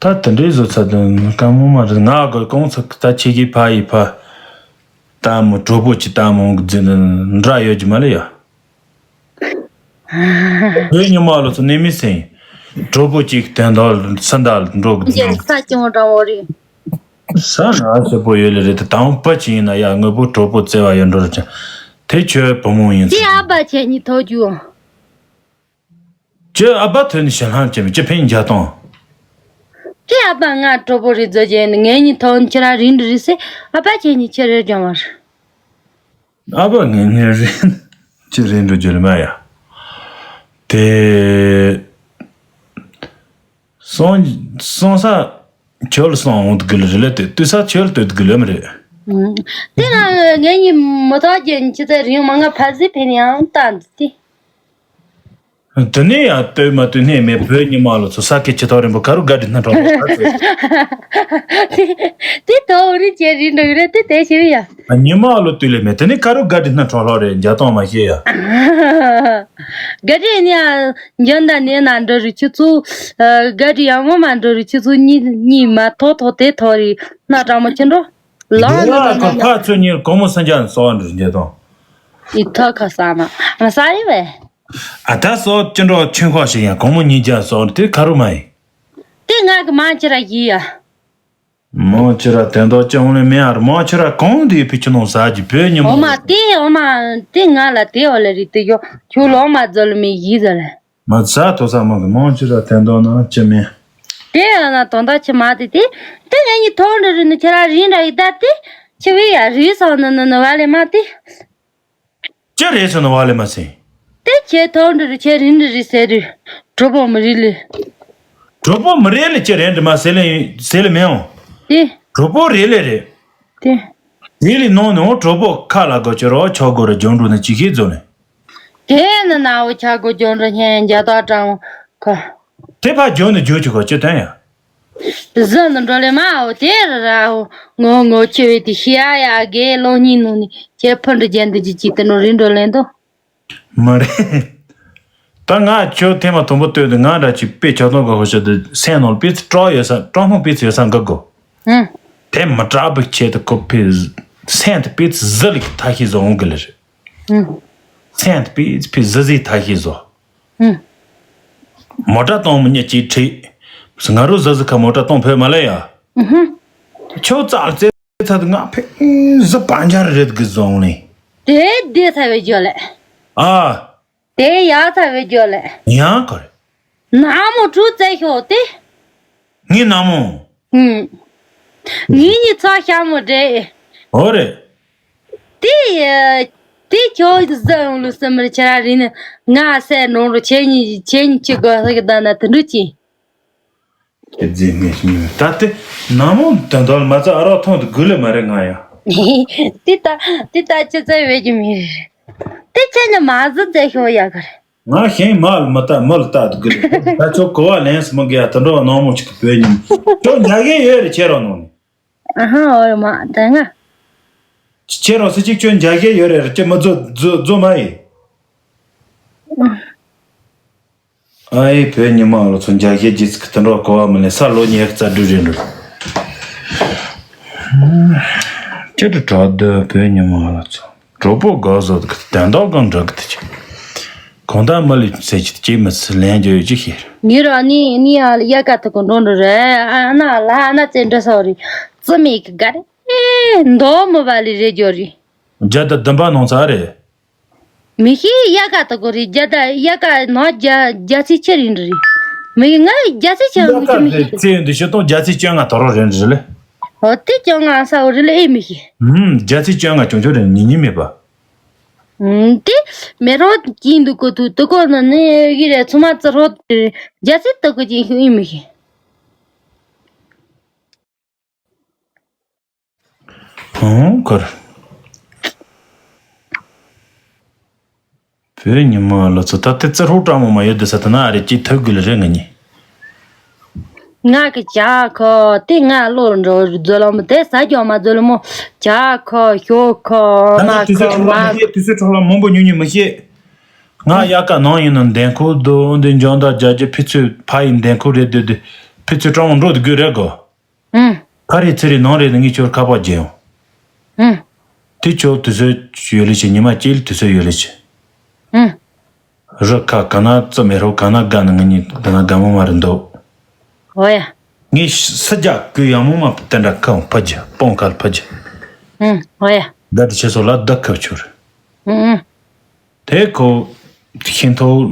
ད་དེ་འདྲའི་བཟོ་ཚ་དོན་དཀའ་མོ་མ་རེད་ང་གི་ཀོང་ཚ་ད་ཆེ་གི་ཕ་ཡི་ཕ། ད་མོ་གྲོགས་པོ་ཅི་ད་མོ་གི་རྫུན་འདྲ་ཡོད་ཀྱི་མ་ལེ་ཡ། བོད་ཉི་མ་ལོ་ཚོ་གནས་མི་སེང་། གྲོགས་པོ་གཅིག་དོན་དག་སུ་འདྲ་འགྲོ་གི་རྒྱལ་ས་སྐྱོང་དྲང་བོ་རེད། ས་ན་ཞེ་པོ་ཡོད་ལེ་རེད་དེ་དང་པོ་ཅི་ཡིན་ན་ཡ་དངོས་པོ་གྲོགས་པོ་བརྩེ་བ་ཡོད་འགྲོ་རེད་ཅང་། དེ་ཁྱོད་བུ་མོ་ཡིན་ཚེ། དེ་ཨ་ཕ་ཁྱེད་གཉིས་ཐོག་རྒྱུ། ཅི་ཨ་ཕ་ཐོན་ནས་ཞལ་ལྷང་ཅི་མི་ཅི་ཕན་རྒྱ་གཏོང་། ཅི་ཨ་ཕ་ང་གྲོགས་པོ་རེད་ཟེར་གྱི་ནི་ངེད་གཉིས་ཐོག་ཁྱེད་རང་རིང་དུ་རེད་ཟེར་ཨ་ཕ་ཁྱེད་གཉིས་ཁྱེད་རེད་ཀྱང་བར། ཨ་ཕ་ངེད་གཉིས་རིང་ཅི་རིང་དུ་རྒྱུ་ལ་མ་ཡ། དེ། སོང་སོང་ས་ཁྱོད་ལ་སོང་འོང་དུ་དགོས་ལ་རེད་ལ་དེ་དུས་ས་ཁྱོད་ལ་དུས་དུ་དགོས་ལ་མི་རེད། དེ་ན་ངེད་གཉིས་མི་ཐོག་རྒྱུ་ཅི་ཚེ་རིང་མ་ང་ཕ་ཟི་ཕན་ཡང་ལྟ་འདི་དེ། དེ་ནས་ཡང་ལྟོས་མ་ལྟོས་གནས་མེད། བོད་ཉི་མ་ལོ་ཚོ་ས་ཁའི་ཁྱི་ཐོག་རིང་པོ་ག་རུ་དགའ་དྲི་སྣ་དྲོངས་ལོ་ད་ཚོད། དེ་དེ་ཐོག་རིག་བྱེད་རིག་འགྲོ་གི་རེད། དེ་དེ་ཞིག་ཡ། ཉི་མ་ལོ་དུས་ལས་མེད། དེ་ནས་ག་རུ་དགའ་དྲི་སྣ་དྲོངས་ལོ་རེད། འཇའ་སྟོང་མ་ཤེས་ཡ། དགའ་དྲི་ནི་ཡ། འཇོན་ད་ནས་ན་འགྲོ་རིག་ཁྱི་ཚོ། དགའ་དྲི་ཡང་ངོ་མ་འགྲོ་རིག་ཁྱི་ཚོ་གཉིས་གཉིས་མ་ཐོག་ཐོག་དེ་ཐོག་རིག་སྣ་དྲང་མོ་ཁྱི་འགྲོ། ལོ་འདི་ན་ལ་ཁ་ཁ་ཚོད་ཉིན་གོང་མོ་སེང་ལྕམ་སོགས་འགྲོ་འཇའ་སྟོང་། ཡི་ཐོག་ཁ་ས་ན་ང་ས་ཡི་བས། ཨ་ད་སོགས་ཅི་འགྲོ་ཆུན་ཁོག་ཞིག་ཡང་གོང་མོ་ཉིན་འཇའ་སོགས་དེ་ག་རུ་མ་ཡིན། དེ་ང་གི་མང་ཆེ་ར་ཡིན་ཡ། མང་ཆེ་ར་དེ་འདོག་ཅི་འོང་ལེ་མེ་ཨར་མང་ཆེ་ར་གང་དེ་ཕི་ཆུ་ནང་ཟ་གི་བོད་ཉི་མ། འོ་མ་དེ་འོ་མ་དེ་ང་ལ་དེ་འོ་ལེ་རི་དེ་ཡོ་ཁྱོད་ལོ་མ་ཛོལ་མེ་ཡིན་ཟ་ལེ། མ་ཟ་ཐོ་ས་མང་གི་མང་ཆེ་ར་དེ་འདོག་ན་ཅི་མེ། དེ་ཡང་ན་དོན་དག་ཆི་མ་དེ་དེ་དེ་ངེད་གཉིས་ཐོག་འདྲ་རི་ནི་ཁྱེད་ར་རིན་འདྲ་ཡི་ད་དེ་ཆི་བི་ཡ་རི་སང་ནི་ནི་ནི་བ་ལེ་མ་དེ། ཅི་རེད་ཟེར་ན་བ་ལེ་མ་ཟིན། དེ་ཁྱེད་ཐོག་འདྲ་རི་ཁྱེད་རིན་འདྲ་རི་ཟེར་རི། གྲོགས་པོ་མི་རི་ལི། གྲོགས་པོ་མི་རེད་ལེ་ཅི་རེད་འདྲ་མ་ཟེར་ལེ་ཟེར་ལེ་མེད་འོང་། དེ། གྲོགས་པོ་རེད་ལེ་རེད། དེ། དེ་ལི་ནང་ནས་འོང་གྲོགས་པོ་ཁ་ལ་གོ་ཅི་རོ་ཆོག་གོ་ར་ལྗོངས་འགྲོ་ནས་ཅི་ཤེས་ཛོ་ནས། དེ་ནི་ན་འོ་ཆ་གོ་ལྗོངས་འགྲོ་ཧན་རྒྱ་ཐག་དྲང་ཁ། དེ་ཕ་ལྗོངས་ནས་ལྗོངས་ཅི་གོ་ཅི་དོན་ཡ། གཟི་ནི་འགྲོ་ལེ་མ་འོ་དེ་ར་འོ་ངོ་ངོ་ཆེ་བའི་དེ་ཤི་ཡ་ཡ་དགེ་སློང་གཉིས་ནང་ནས་ཁྱེད་ཕུ་འདྲི་རྒྱན་འདི་ཅི་ཅི་དེ་ནོ་རིན་འགྲོ་ལེན་དོ། མ་རེད། ད་ང་ཁྱོད་ཐེངས་མ་དང་པོ་ལྟོས་དུས་ང་འདྲ་ཅིག་དཔེ་ཆ་ཚང་གི་ཧོ་ཤ་དུ་སེམས་ནང་དཔེ་ཚི་སྐྲག་ཡོད་ས་སྐྲག་སྣང་དཔེ་ཚི་ཡོད་ས་འགག་གོ། ཧུམ། དེ་མི་སྐྲག་པའི་ཆེད་དུ་ཁོ་ཕི་སེམས་དུ་དཔེ་ཚི་ཟི་ལི་ཐ་ཤི་བཟོ་འོང་གི་ལེ་རེད། ཧུམ། སེམས་དུ་དཔེ་ཕི་ཟི་ཟི་ཐ་ཤི་བཟོ། ཧུམ། མོ་ཊ་གཏོང་མི་ཉེ་ཅིག་ཁྲིད། ང་རོ་ཟི་ཟི་ཁ་མོ་ཊ་གཏོང་ཕོད་མ་ལེ་ཡ། ཧུམ། ཁྱོད་ཙག་ཙེ། ཚ་དུ་ང་ཕེ་ཟི་པ་འཇར་རེད་གི་བཟོ་ལེ། དེ་དེ་ཚ་བའི་ཇོ་ལེ། ཨ། དེ་ཡ་ཚ་བའི་ཇོ་ལེ། ཡང་གོ་རེ། ན་མོ་གྲུ་རྩེ་ཤོག་དེ། ངའི་ན་མོ། ཧུམ། ངའི་ཉི་ཚ་ཤ་མོ་འདྲེ། ཨོ་རེད། དེ་ཡ། དེ་ཁྱོད་ཟི་འོང་ལུ་སི་མར་ཆ་ར་རི་ནི་ང་སེ་ནོང་རུ་ཆེ་ཉི་ཆེ་ཉི་ཆི་གོ་ཧི་གི་ད་ན་དུ་འདྲུ་ཅི། ཨེ་ཛི་ངས་ཉོས་ད་ལྟ་ནང་མོ་དོན་དག་མ་ཚ་ཨ་རོག་ཐོང་དུ་དགོས་ལེ་མ་རེད་ང་ཡ། དེ་ལྟ་དེ་ལྟ་ཅི་ཚེ་བས་ཀྱི་མི་རེད། དེ་ཁྱེད་ཉི་མ་ཟི་ཚེ་ཤོ་ཡ་གར། ང་ཞེན་མ་ལ་མ་ལྟ་མི་ལ་ལྟ་དུ་དགོས་ལེ་ད་ཁྱོད་གོ་བ་ལེན་སི་མ་གི་ཡ་དོན་དག་ནང་མོ་ཅིག་གི་བོད་ཉིན་ཁྱོད་འཇའ་གས་ཡོད་རེད་ཁྱེད་རོགས་ནང་ནས། ཨ་ཧ་ཨོ་ཡ་མ་ད་ང་། ཁྱེད་རོགས་སི་ཅིག་ཁྱོད་འཇའ་གས་ཡོད་རེད་ཁྱེད་མ་ཛོ་ཛོ་ཛོ་མ་ཡི། ཨ་ཡེ་བོད་ཉི་མ་ལོ་ཚོ་འཇའ་ཤེལ་རྗེས་ཚིག་དུ་འགྲོ་གོ་བ་མི་ལེན་ས་ལོ་ཉི་ཤུ་རྩ་དྲུག་རེད་འགྲོ། ཅི་དུ་གྲོགས་འདོད་བོད་ཉི་མ་ལོ་ཚོ་གྲོགས་པོ་དགོས་བཟོ་གི་དོན་དག་གང་འགྲིག་གི་དུ་ཅི། གང་ལྟར་མི་ལུས་ཚེ་ཅི་སྐྱེས་མི་ཚེ་ལན་རྒྱུ་ཡོད་ཅི་ཤེས། ངེད་རང་ནི་ནི་ཡ་ཡ་ཀ་ཐུག་གི་འགྲོ་འགྲོ་རེད། ཨ་ན་ལ་ཨ་ན་ཙེ་འདྲ་ས་རེད། རྩི་མེད་གི་ག་རེ་མདོག་མི་བ་ལི་རེད་རྒྱུ་རེད། རྒྱ་ད་བདུན་པ་ནང་ཚ་རེད། མི་ཤེས་ཡ་ཀ་ཏ་གོ་རེད། རྒྱ་ད་ཡ་ཀ་ནོ་རྒྱ་རྒྱ་ཚིག་ཆེ་རིང་རེད། མི་ང་རྒྱ་ཚིག་ཆེ་ཡ་མི་ཀ་ཤེས་མི་ཤེས། ཚེ་འདི་ཤི་སྟོང་རྒྱ་ཚིག་བཅོ་ལྔ་དོ་རོ་རེད་རེད་ལེ། ཨོ་དེ་བཅོ་ལྔ་ས་འོ་རེད་ལེ་ཨེ་མི་ཤེས། ཧུམ་རྒྱ་ཚིག་བཅོ་ལྔ་ཅུང་ཅུང་རེད་ཉིན་ཉིན་མེད་པ། ཧུམ་དེ་མེ་རོ་ཀྱིན་འདུག་གོ་ཐུ་དུ་གོ་ན་ནི་གི་རེད་ཚོ་མ་ཙི་རོ་རྒྱ་ཚིག་ཏ་གོ་ཅིན་ཤེས་ཨེ་མི་ཤེས། ཧོང་ཁར། བོད་ཉི་མ་ལོ་ཚོ་ད་ལྟ་རྩི་ཧྲོག་སྤྲང་མོ་མ་ཡོད་དེ་ས་ད་ན་ཨ་རེ་ཅི་ཐུག་དགོས་ལ་རེ་ང་ཉི། ང་གི་ཇ་ཁོ་དེ་ང་བློ་འགྲོ་རྫོ་ལ་མོ་དེ་ས་ཇོ་མ་རྫོ་ལ་མོ་ཇ་ཁོ་ཞོ་ཁོ་ད་ན་མ་དུས་ཚོད་ཁོ་ཁྲོག་ལ་མ་མི་ཤེས་དུས་ཚོད་ཁྲོག་ལ་མང་པོ་ཉུང་ཉུང་མི་ཤེས། ང་ཡ་ཀ་ནང་ཡིན་ན་འདན་ཁོ་དོ་འདི་འཇོན་ད་རྒྱ་རྒྱ་ཕི་ཚོད་ཕ་ཡི་འདན་ཁོ་རེད་དེ་དེ་ཕི་ཚོད་སྤྲང་མོ་འགྲོ་དགོས་རེད་གོ། ཨུམ། ཁ་རི་ཚི་རི་ནང་རེད་ངས་ཁྱོད་ཁ་པར་བརྗེ་ཡོང་། ཨུམ། དེ་ཁྱོད་དུས་ཚོད་ཡོད་ལེ་ཆེ་ཉི་མ་གཅིག་ལ་དུས་ཚོད་ཡོད་ལེ་ཆེ། ཨུམ། རི་ཁ་ག་ན་རྩི་མེད་རོ་ག་ན་དགའ་ན་ང་གཉིས་ད་ན་དགའ་མོ་མ་རེད་འདུག་ཨོ་ཡ། ངས་སི་རྒྱ་གུ་ཡང་མོ་མ་དེ་འདྲ་ཁ་ཕ་རྒྱ་སྤོང་ཁལ་ཕ་རྒྱ། ཨུམ་ཨོ་ཡ། དགའ་དེ་ཆེ་སོ་ལ་བདག་ཁབ་ཆུར། ཨུམ་ཨུམ། དེ་ཁོ་ཤིང་ཐོག་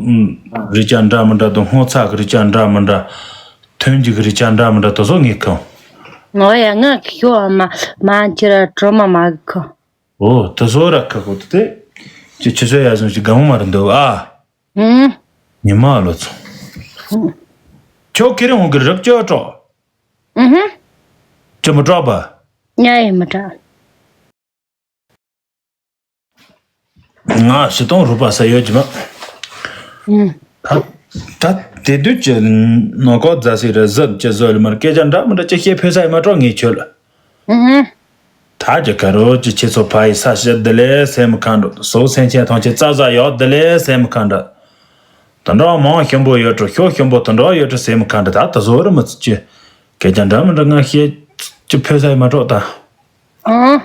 རི་ཅག་འདྲ་མི་འདྲ་དང་སྔོ་ཚགས་ཀྱི་རི་ཅག་འདྲ་མི་འདྲ། ཐོན་རྒྱུ་གི་རི་ཅག་འདྲ་མི་འདྲ་དེ་ཚོ་ངས་ཁོ། ངོ་ཡ་ང་ཁྱོ་མ་མ་ཁྱེར་གྲོ་མ་མ་གི་ཁོ། ཨོ་དེ་ཚོ་ར་ཁ་ཁོ་དེ་དེ། ཅི་ཆུ་ཚོད་ཡ་ཟུང་ཅི་དགའ་མོ་མ་རེད་འདུག་ཨ། ཨུམ། ཉི་མ་ལོ་ཚོ། ཁྱོད་ཁེ་རེ་འོང་གི་རབ་ཅོ་ཀྲོ། ཨུམ། ཅི་མི་ཀྲོ་པ། ཉ་ཡི་མི་ཀྲོ། ང་ཞི་སྟོང་རུ་པ་ས་ཡོད་ཀྱི་མ། ཨུམ། ད་ད་དེ་དུས་ཀྱི་ནོ་ཀོ་རྫ་སི་རེ་ཟི་ཀྱི་བཟོ་ལ་མར་སྐད་ཆ་འདྲ་མི་འདྲ་ཅི་བཤད་ཕོད་ས་ཡི་མ་གྲོགས་ངས་ཁྱོད་ལ། ཨུ་ཧུ། ད་ཀྱི་ཀ་རོ་ཀྱི་ཁྱེད་ཚོ་ཕ་ཡི་ས་ཞིག་བདེ་ལེ་སེམས་ཁ་འགྲོ་སོ་སེམས་ཅན་ཐང་ཆེ་རྩ་བཟའ་ཡོད་བདེ་ལེ་སེམས་ཁ་འདྲ། དུ་འགྲོ་མང་ཞིམ་པོ་ཡོད་འགྲོ་ཤོ་ཞིམ་པོ་དུ་འགྲོ་ཡོད་འགྲོ་སེམས་ཁ་འདྲ་ད་དུ་བཟོ་རུ་མི་ཚུགས་ཀྱི། སྐད་ཆ་འདྲ་མི་འདྲ་ང་བཤད་ཀྱི་ཕོད་ས་ཡི་མ་གྲོགས་ད། ཨང་།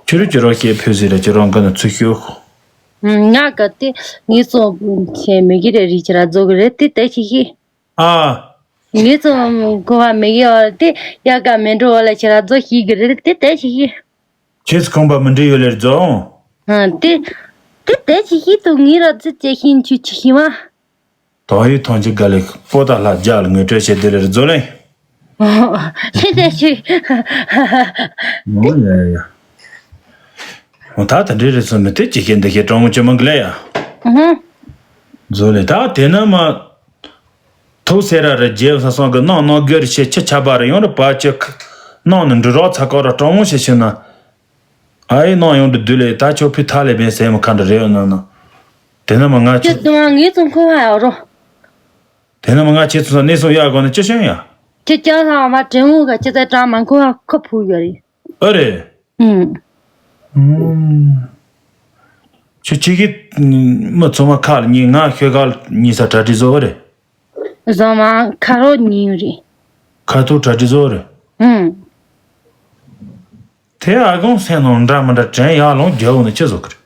ཁྱོད་རང་ཁྱོད་རང་བཤད་ཕོད་ཟེར་ར་ཁྱོད་རང་གི་ནི་ཚུར་ཤོད། ང་ག་དེ་ངས་ཚོ་ཁྱེད་མི་གི་རེ་རིགས་ཁྱེད་ར་རྫོགས་གི་རེད་དེ་ལྟ་ཤིག་ཤིག་ཨ། ངས་ཚོ་གོ་བ་མི་གི་བ་དེ་ཡ་ག་མེ་འགྲོ་བ་ལ་ཁྱེད་ར་རྫོགས་ཤིག་གི་རེད་དེ་ལྟ་ཤིག་ཤིག་ཁྱེད་ཚོ་ཁོང་པ་མི་འདྲི་ཡོད་ལེར་རྫོགས། ཨ་དེ་དེ་ལྟ་ཤིག་ཤིག་ཏུ་ངས་ར་ཚོ་བྱེད་ཤིང་ཆུ་ཆི་ཤིང་བ། དོ་ཡི་ཐོང་ཅི་ག་ལེ་པོ་ཏ་ལྷ་རྒྱ་ལ་ངོས་སྤྲོད་བྱེད་དེ་ལེར་རྫོགས་ལེ། ལྷན་དེ་ཞིག་ཨོ་ཡ་ཡ་ཡ། ཨོ་ད་ད་འདྲེ་རེ་སོ་མི་དེ་ཅི་ཤེས་འདི་ཤེས་གྲོང་མོ་ཅི་མང་གི་ལེ་ཡ། ཧུ། རྫོགས་ལེ་ད་དེ་ན་མ། ཐུགས་སེ་ར་རེ་རྗེ་ས་སོང་གི་ནང་ནང་དགོད་རེ་ཤེས་ཁྱི་ཆ་པ་རེ་ཡོང་རེ་པ་ཅི་ཁ། ནང་ནི་འབྲུ་རོགས་ཚ་ཀོ་ར་གྲོང་མོ་ཞེས་ཤེས་ན། ཨ་ཡེ་ནང་ཡོང་དུ་དུ་ལེ་ད་ཆོ་ཕི་ཐ་ལེ་བེ་སེ་མ་ཁ་འདྲ་རེ་ཡོད་ན་ན། དེ་ན་མ་ང་ཁྱི་ཁྱི་དུང་ངའི་ཚོང་ཁོ་ཧ་ཡོད་རོ། དེ་ན་མ་ང་ཁྱི་ཚོང་ས་གནས་སོང་ཡག་གོ་ན་ཅི་ཤོང་ཡ། ཁྱི་ཅག་ལ་མ་དྲན་འོང་ག་ཁྱི་ཚ་གྲང་མ་ཁོ་ཧ་ཁོ་ཕུ་ཡོད་རེད། ཨ་རེད། ཨུམ། ཁྱོད་ཁྱི་གི་མི་ཚང་མ་ཁ་ལ་ཉིན་ང་ཤོད་ག་ལ་ཉིན་ས་གྲ་སྒྲིག་བཟོ་བ་རེད། བཟང་མ་ཁ་རོག་ཉིན་རེད། ཁ་ཐུག་གྲ་སྒྲིག་བཟོ་བ་རེད། ཨུམ། དེ་ཨ་གོང་སེང་ནང་འདྲ་མི་འདྲ་དྲན་ཡག་ལོང་རྒྱལ་བོ་ནི་ཁྱི་བཟོ་གི་རེད།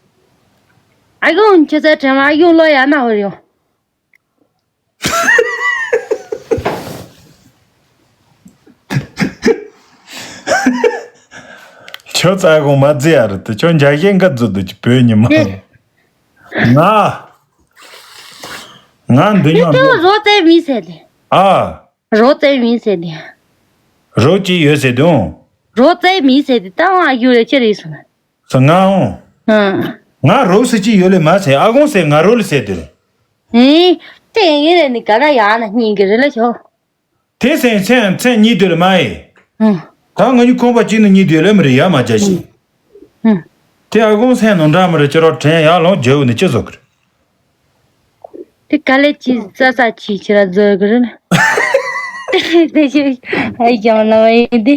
ཨ་གོང་ཁྱི་ཚ་དྲན་མ་ཨ་གོང་ལོ་ཡ་ན་འོ་རེད། ཁྱོད་ཙག་གོང་མ་རྫི་ཡ་རེད་དེ་ཁྱོད་འཇའ་ཤེལ་འགའ་རྫི་འདུག་གི་བོད་ཉི་མ། ང་། ང་འདི་ཉོ་འདི། རོ་ཙེ་མི་ཟེར་དེ། ཨ། རོ་ཙེ་མི་ཟེར་དེ། རོ་ཅི་ཡོད་ཟེར་དུང་། རོ་ཙེ་མི་ཟེར་དེ་ད་ང་ཡོད་རེ་ཅི་རེད་སོང་། ང་འོང་། ཨ། ང་རོ་ཟེར་ཅི་ཡོད་ལེ་མ་ཟེར་ཨ་གོང་ཟེར་ང་རོ་ལེ་ཟེར་དེ་རེད། ཨེ། དེ་ཡིན་རེད་ནི་ག་ན་ཡག་ན་སྙིང་གི་རེད་ལ་ཤོག་དེ་སེང་མཚན་མཚན་གཉིས་དུ་ལ་མ་ཡེ། ཧུམ། ད་ང་གཉིས་ཁོང་པ་གཅིག་ནི་གཉིས་དུ་ལ་མི་རེད་ཡ་མ་བྱ་ཞིག་ཧུམ། དེ་ཨ་ཁོང་སེང་ནང་འདྲ་མི་རེད་ཅི་རོགས་དྲན་ཡག་ལོང་རྒྱལ་བོ་ནི་ཅི་བཟོ་གི་རེད། དེ་ག་ལེ་ཅི་ས་ས་ཅི་ཅི་ར་བཟོ་གི་རེད། དེ་ཞིག་ཨ་ཡང་ལ་བ་ཡིན་དེ།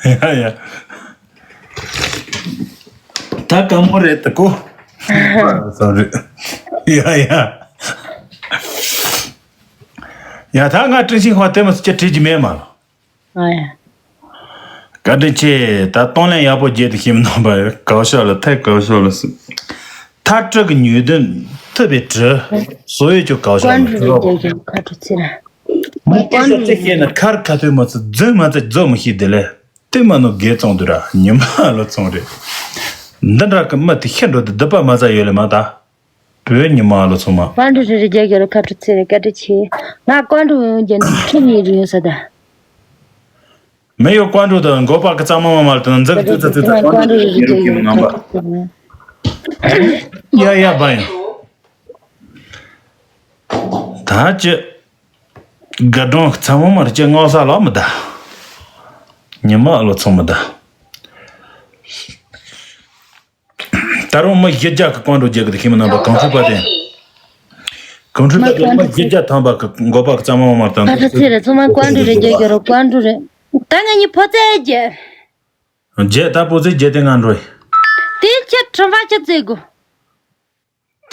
ཡ་ཡ། ད་དཀའ་མོ་རེད་ད་ཀོ། སོ་རི། ཡ་ཡ། ཡ་ད་ང་ཀྲིན་ཤིང་ཧོ་དེ་མོ་སྐྱ་བྲིས་ཀྱི་མེད་མ་ལོ། ཨ་ཡ། བཀའ་དྲིན་ཆེ་ད་གཏོང་ལེན་ཡག་པོ་རྒྱས་ཏེ་ཤིམ་ནང་པ་གའོ་ཤོ་ལ་ཐད་གའོ་ཤོ་ལ་སུ། ཐ་ཀྲི་གི་ཉུས་ལྡན་ཐུབ་པའི་གྲི། བཟོ་ཡོད་ཀྱི་གའོ་ཤོ་ལ་ཀོན་ཀྲི་རེ་རྒྱག་གི་ཁ་ཁྲུ་ཚི་ར། མི་སྐད་ཆ་ཙི་བཤད་ན་ཁར་ཁ་ཐོན་མ་ཚི་རྫུན་མ་ཚི་རྫོ་མི་ཤེས་དེ་ལས་དེ་མ་ནོ་དགེ་བཙོང་དུ་ར་ཉི་མ་ལོ་ཚོང་རེད། འདི་འདྲ་གི་མི་དེ་ཤི་འགྲོ་དུ་སྡུད་པ་མ་ཚ་ཡོད་ལེ་མ་ད། བོད་ཉི་མ་ལོ་ཚང་མ། ཀོན་ཀྲི་རེ་རེ་རྒྱག་གི་ར་ཁ་ཁྲུ་ཚི་ར་བཀའ་དྲིན་ཆེ། ང་ཀོན་ཀྲི་ཡོང་རྒྱུ་ནི་ཁྲི་གཉིས་རེ་ཡོང་ས་ད། མི་ཡོ་ཀོན་ཀྲུ་དང་མགོ་པ་གི་གཙང་མ་མ་མར་དང་འཛག་ཙི་ཙི་ཙི་ཙི་ཀོན་ཀྲུ་རི་རི་ཀྱི་ཡོ་ནང་པ། ཡ་ཡ་བ་ཡ། ད་ཅི། དགའ་སྒྲོན་གཙང་མ་མར་ཅི་སྔོག་ས་ལོ་མི་ད། ཉི་མ་ལོ་ཚོང་མི་ད། ད་རུང་མི་བཞི་བརྒྱ་གི་ཀོན་ཀྲུ་རྒྱག་གི་ཤི་མི་ནང་པ་གང་ཚུགས་པ་དེ། གང་ཚུགས་པ་དེ་མི་བཞི་བརྒྱ་ཐམ་པ་གི་མགོ་པ་གཙང་མ་མ་མར་དང་ཁ་ཁྲི་ཚི་རེ་ཚང་མ་ཀོན་ཀྲུ་རེ་རྒྱག་གི་རོ་ཀོན་ཀྲུ་རེ། ད་ང་གཉིས་ཕོ་ཚད་རྒྱག་རྗེས་ད་པོ་ཚེ་རྗེས་དེ་ང་འགྲོ་ཡི། དེ་ཁྱེད་ཁྲིམས་པ་ཁྱེད་བཙལ་དགོས།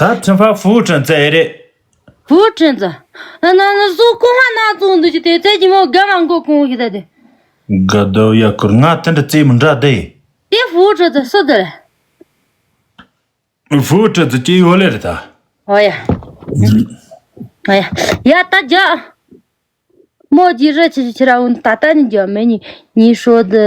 ད་ཁྲིམས་པ་ཧྥུའུ་ཁྲིན་བཙལ་ཡི་རེད། ཧྥུའུ་ཁྲིན་ཚོ། ཨ་ན་ན་སུ་ཀུ་ཧ་ན་བཙོང་འདུག་ཅི་དེ་ཚེ་ཀྱི་མོ་དགའ་མ་མགོ་ཀོང་ཞིག་ད་དེ། དགའ་ཟླ་ཡ་ཁུར་ང་དེ་འདྲ་བཙལ་མི་འདྲ་དེ། དེ་ཧྥུའུ་ཁྲིན་ཚོ་སུ་དེ་རེད། ཧྥུའུ་ཁྲིན་ཚོ་སྐྱེ་ཡོད་ལེ་རེད་ད། ཨོ་ཡ། ཨོ་ཡ། ཡ་ད་རྒྱ། མོ་ཇི་རེ་ཆི་ཆི་ར་འུན་ད་ད་ནི་རྒྱ་མེ་ནི་ཉི་ཧྲོ་དི།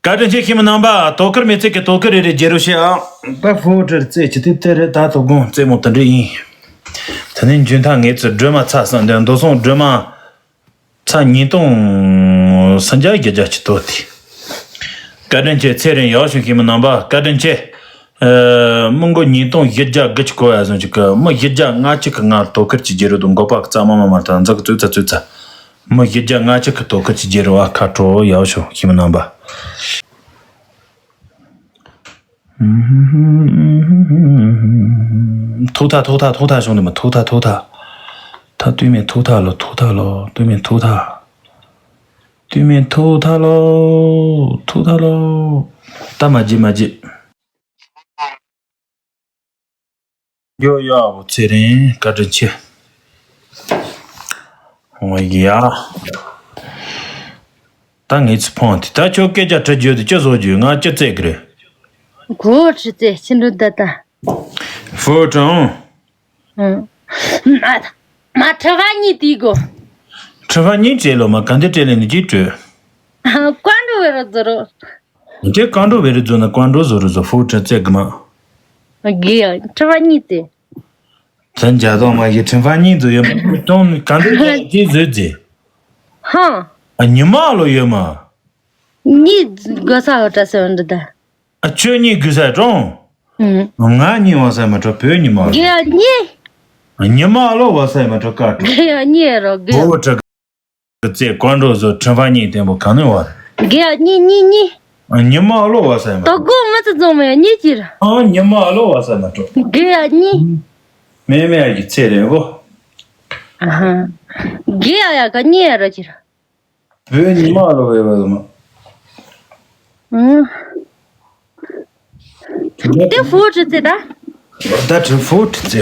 བཀའ་དྲིན་ཆེ་ཤི་མི་རྣམ་པ། དོ་ཁུར་མི་ཚེ་གི་དོ་ཁུར་རེ་རེ་རྒྱལ་རོ་ཤེ་ཨ། ད་ཧྥུ་ཏྲར་རྩེ་ཆི་དེ་དེ་རེད་ད་དོ་དགོང་རྩེ་མོ་དེ་འདྲ་ཡིན། དེ་ནས་འཇོན་ཐང་ངེད་ཚོ་སྒྲོལ་མ་ཚ་སང་དེ་མདོ་སོང་སྒྲོལ་མ། ཚ་ཉིས་སྟོང་སུམ་བརྒྱ་བརྒྱད་བརྒྱ་ཆི་དོ་དེ། བཀའ་དྲིན་ཆེ་ཚེ་རིང་ཡག་ཤོས་ཤི་མི་རྣམ་པ་བཀའ་དྲིན་ཆེ། མི་མགོ་ཉིས་སྟོང་བཞི་བརྒྱ་དགུ་ཆི་གོ་ཡ་སོང་ཆི་གི་མི་བཞི་བརྒྱ་ལྔ་ཆི་གི་ང་དོ་ཁུར་གྱི་རྒྱལ་རོ་དུ་མགོ་པ་གི་རྩ་མ་མ་མ་དང་འཛག་གི་ཙུ་ཚ་ཙུ་ཚ། མི་བཞི་བརྒྱ་ལྔ་ཆི་གི་དོ་ཁུར་གྱི་རྒྱལ་རོ་བ་ཁ་དྲོ་ཡག་ཤོས་ཤི་མི་རྣམ་པ། ཐུག་ཐག་ཐུག་ཐག་ཐུག་ཐག་བྱུང་འདུག་མ། ཐུག་ཐག་ཐུག་ཐག་ཐག་སྟོད་སྨད་ཐུག་ཐག་ལོ། ཐུག་ཐག་ལོ། སྟོད་སྨད་ཐུག་ཐག་སྟོད་སྨད་ཐུག་ཐག་ལོ། ཐུག་ཐག་ལོ། ད་མ་བརྗེད་མ་བརྗེད། ཡོ་ཡོ་ཨ་བོ་ཚེ་རིང་བཀའ་དྲིན་ཆེ། འོ་ཡ། ད་ངས་ཚེ་ཕོངས་ཏེ་ད་ཁྱོད་སྐད་ཆ་དྲི་རྒྱུ་དེ་ཅི་བཟོ་རྒྱུ། ང་ཅི་བཙལ་གི་རེད། གོ་ཁྲི་ཙེ་ཕྱི་འགྲོ་ད་ད། ཧྥུ་ཀྲང་། ཨང་། མ་མ་ཁྲི་བ་གཉིས་དེ་གོ། ཁྲི་བ་གཉིས་སྤྲད་ལོ་མ། ག་འདི་སྤྲད་ལེ་ནི་ཅི་སྤྲོད། ཀ་འགྲོ་བེ་རོ་ཛོ་རོ། དེ་ཀ་འགྲོ་བེ་རི་ཛོ་ན་ཀ་འགྲོ་ཛོ་རི་ཛོ་ཧྥུ་ཀྲི་ཙེ་གི་མ། གི་ཡ་ཁྲི་བ་གཉིས་ཏེ། དེ་འཇའ་དང་མ་གི་ཁྲི་བ་གཉིས་ཛོ་ཡོད་མ། ཀྲོང་ནི་ག་འགྲོ་ཙེ་ཛོ་ཙེ། ཧང་། ཨ་ཉི་མ་ལོ་ཡོད་མ། གཉིས་དགོས་ས་ཧོ་ཏྲ་སེ་འདི་ད། ཨ་ཁྱོད་གཉིས་དགོས་ས་ཀྲོང་། ཨུ། ང་གཉིས་བ་ས་མ་ཀྲོ་བོད་ཉི་མ་ལོ། གི་ཡ་གཉིས། ཉི་མ་ལོ་བ་ས་མ་ཀྲོ་ཀ་ཀྲོ། གི་ཡ་གཉིས་རོ་གི་ཡ། ཧྥུ་ཀྲི། ཙེ་ཀོང་ཀྲོ་ཛོ་ཁྲི་བ་གཉིས་ཏེན་པོ་ག་ནི་བ། གི་ཡ་གཉིས་གཉིས་གཉིས། ཉི་མ་ལོ་བ་ས་མ་ཏོ་ཀྲོ། གོ་ང་ཚོ་ཛོ་མེ་གཉིས་ཅིར། ཨ་ཉི་མ་ལོ་བ་ས་མ་ཀྲོ། གི་ཡ་གཉིས། མེ་མེ་ཡ་གི་ཚེ་རེ་བོ། ཨ་ཧ། གི་ཡ་ཡ་ག་གཉིས་ཡ་ར་ཅིར། བོད་ཉི་མ་ལོ་བའི་བ་ལ་མ། ཨང་། དེ་ཧྥུ་ཀྲི་ཙེ་ད། ད་ཁྲི་ཧྥུ་ཀྲི་ཙེ།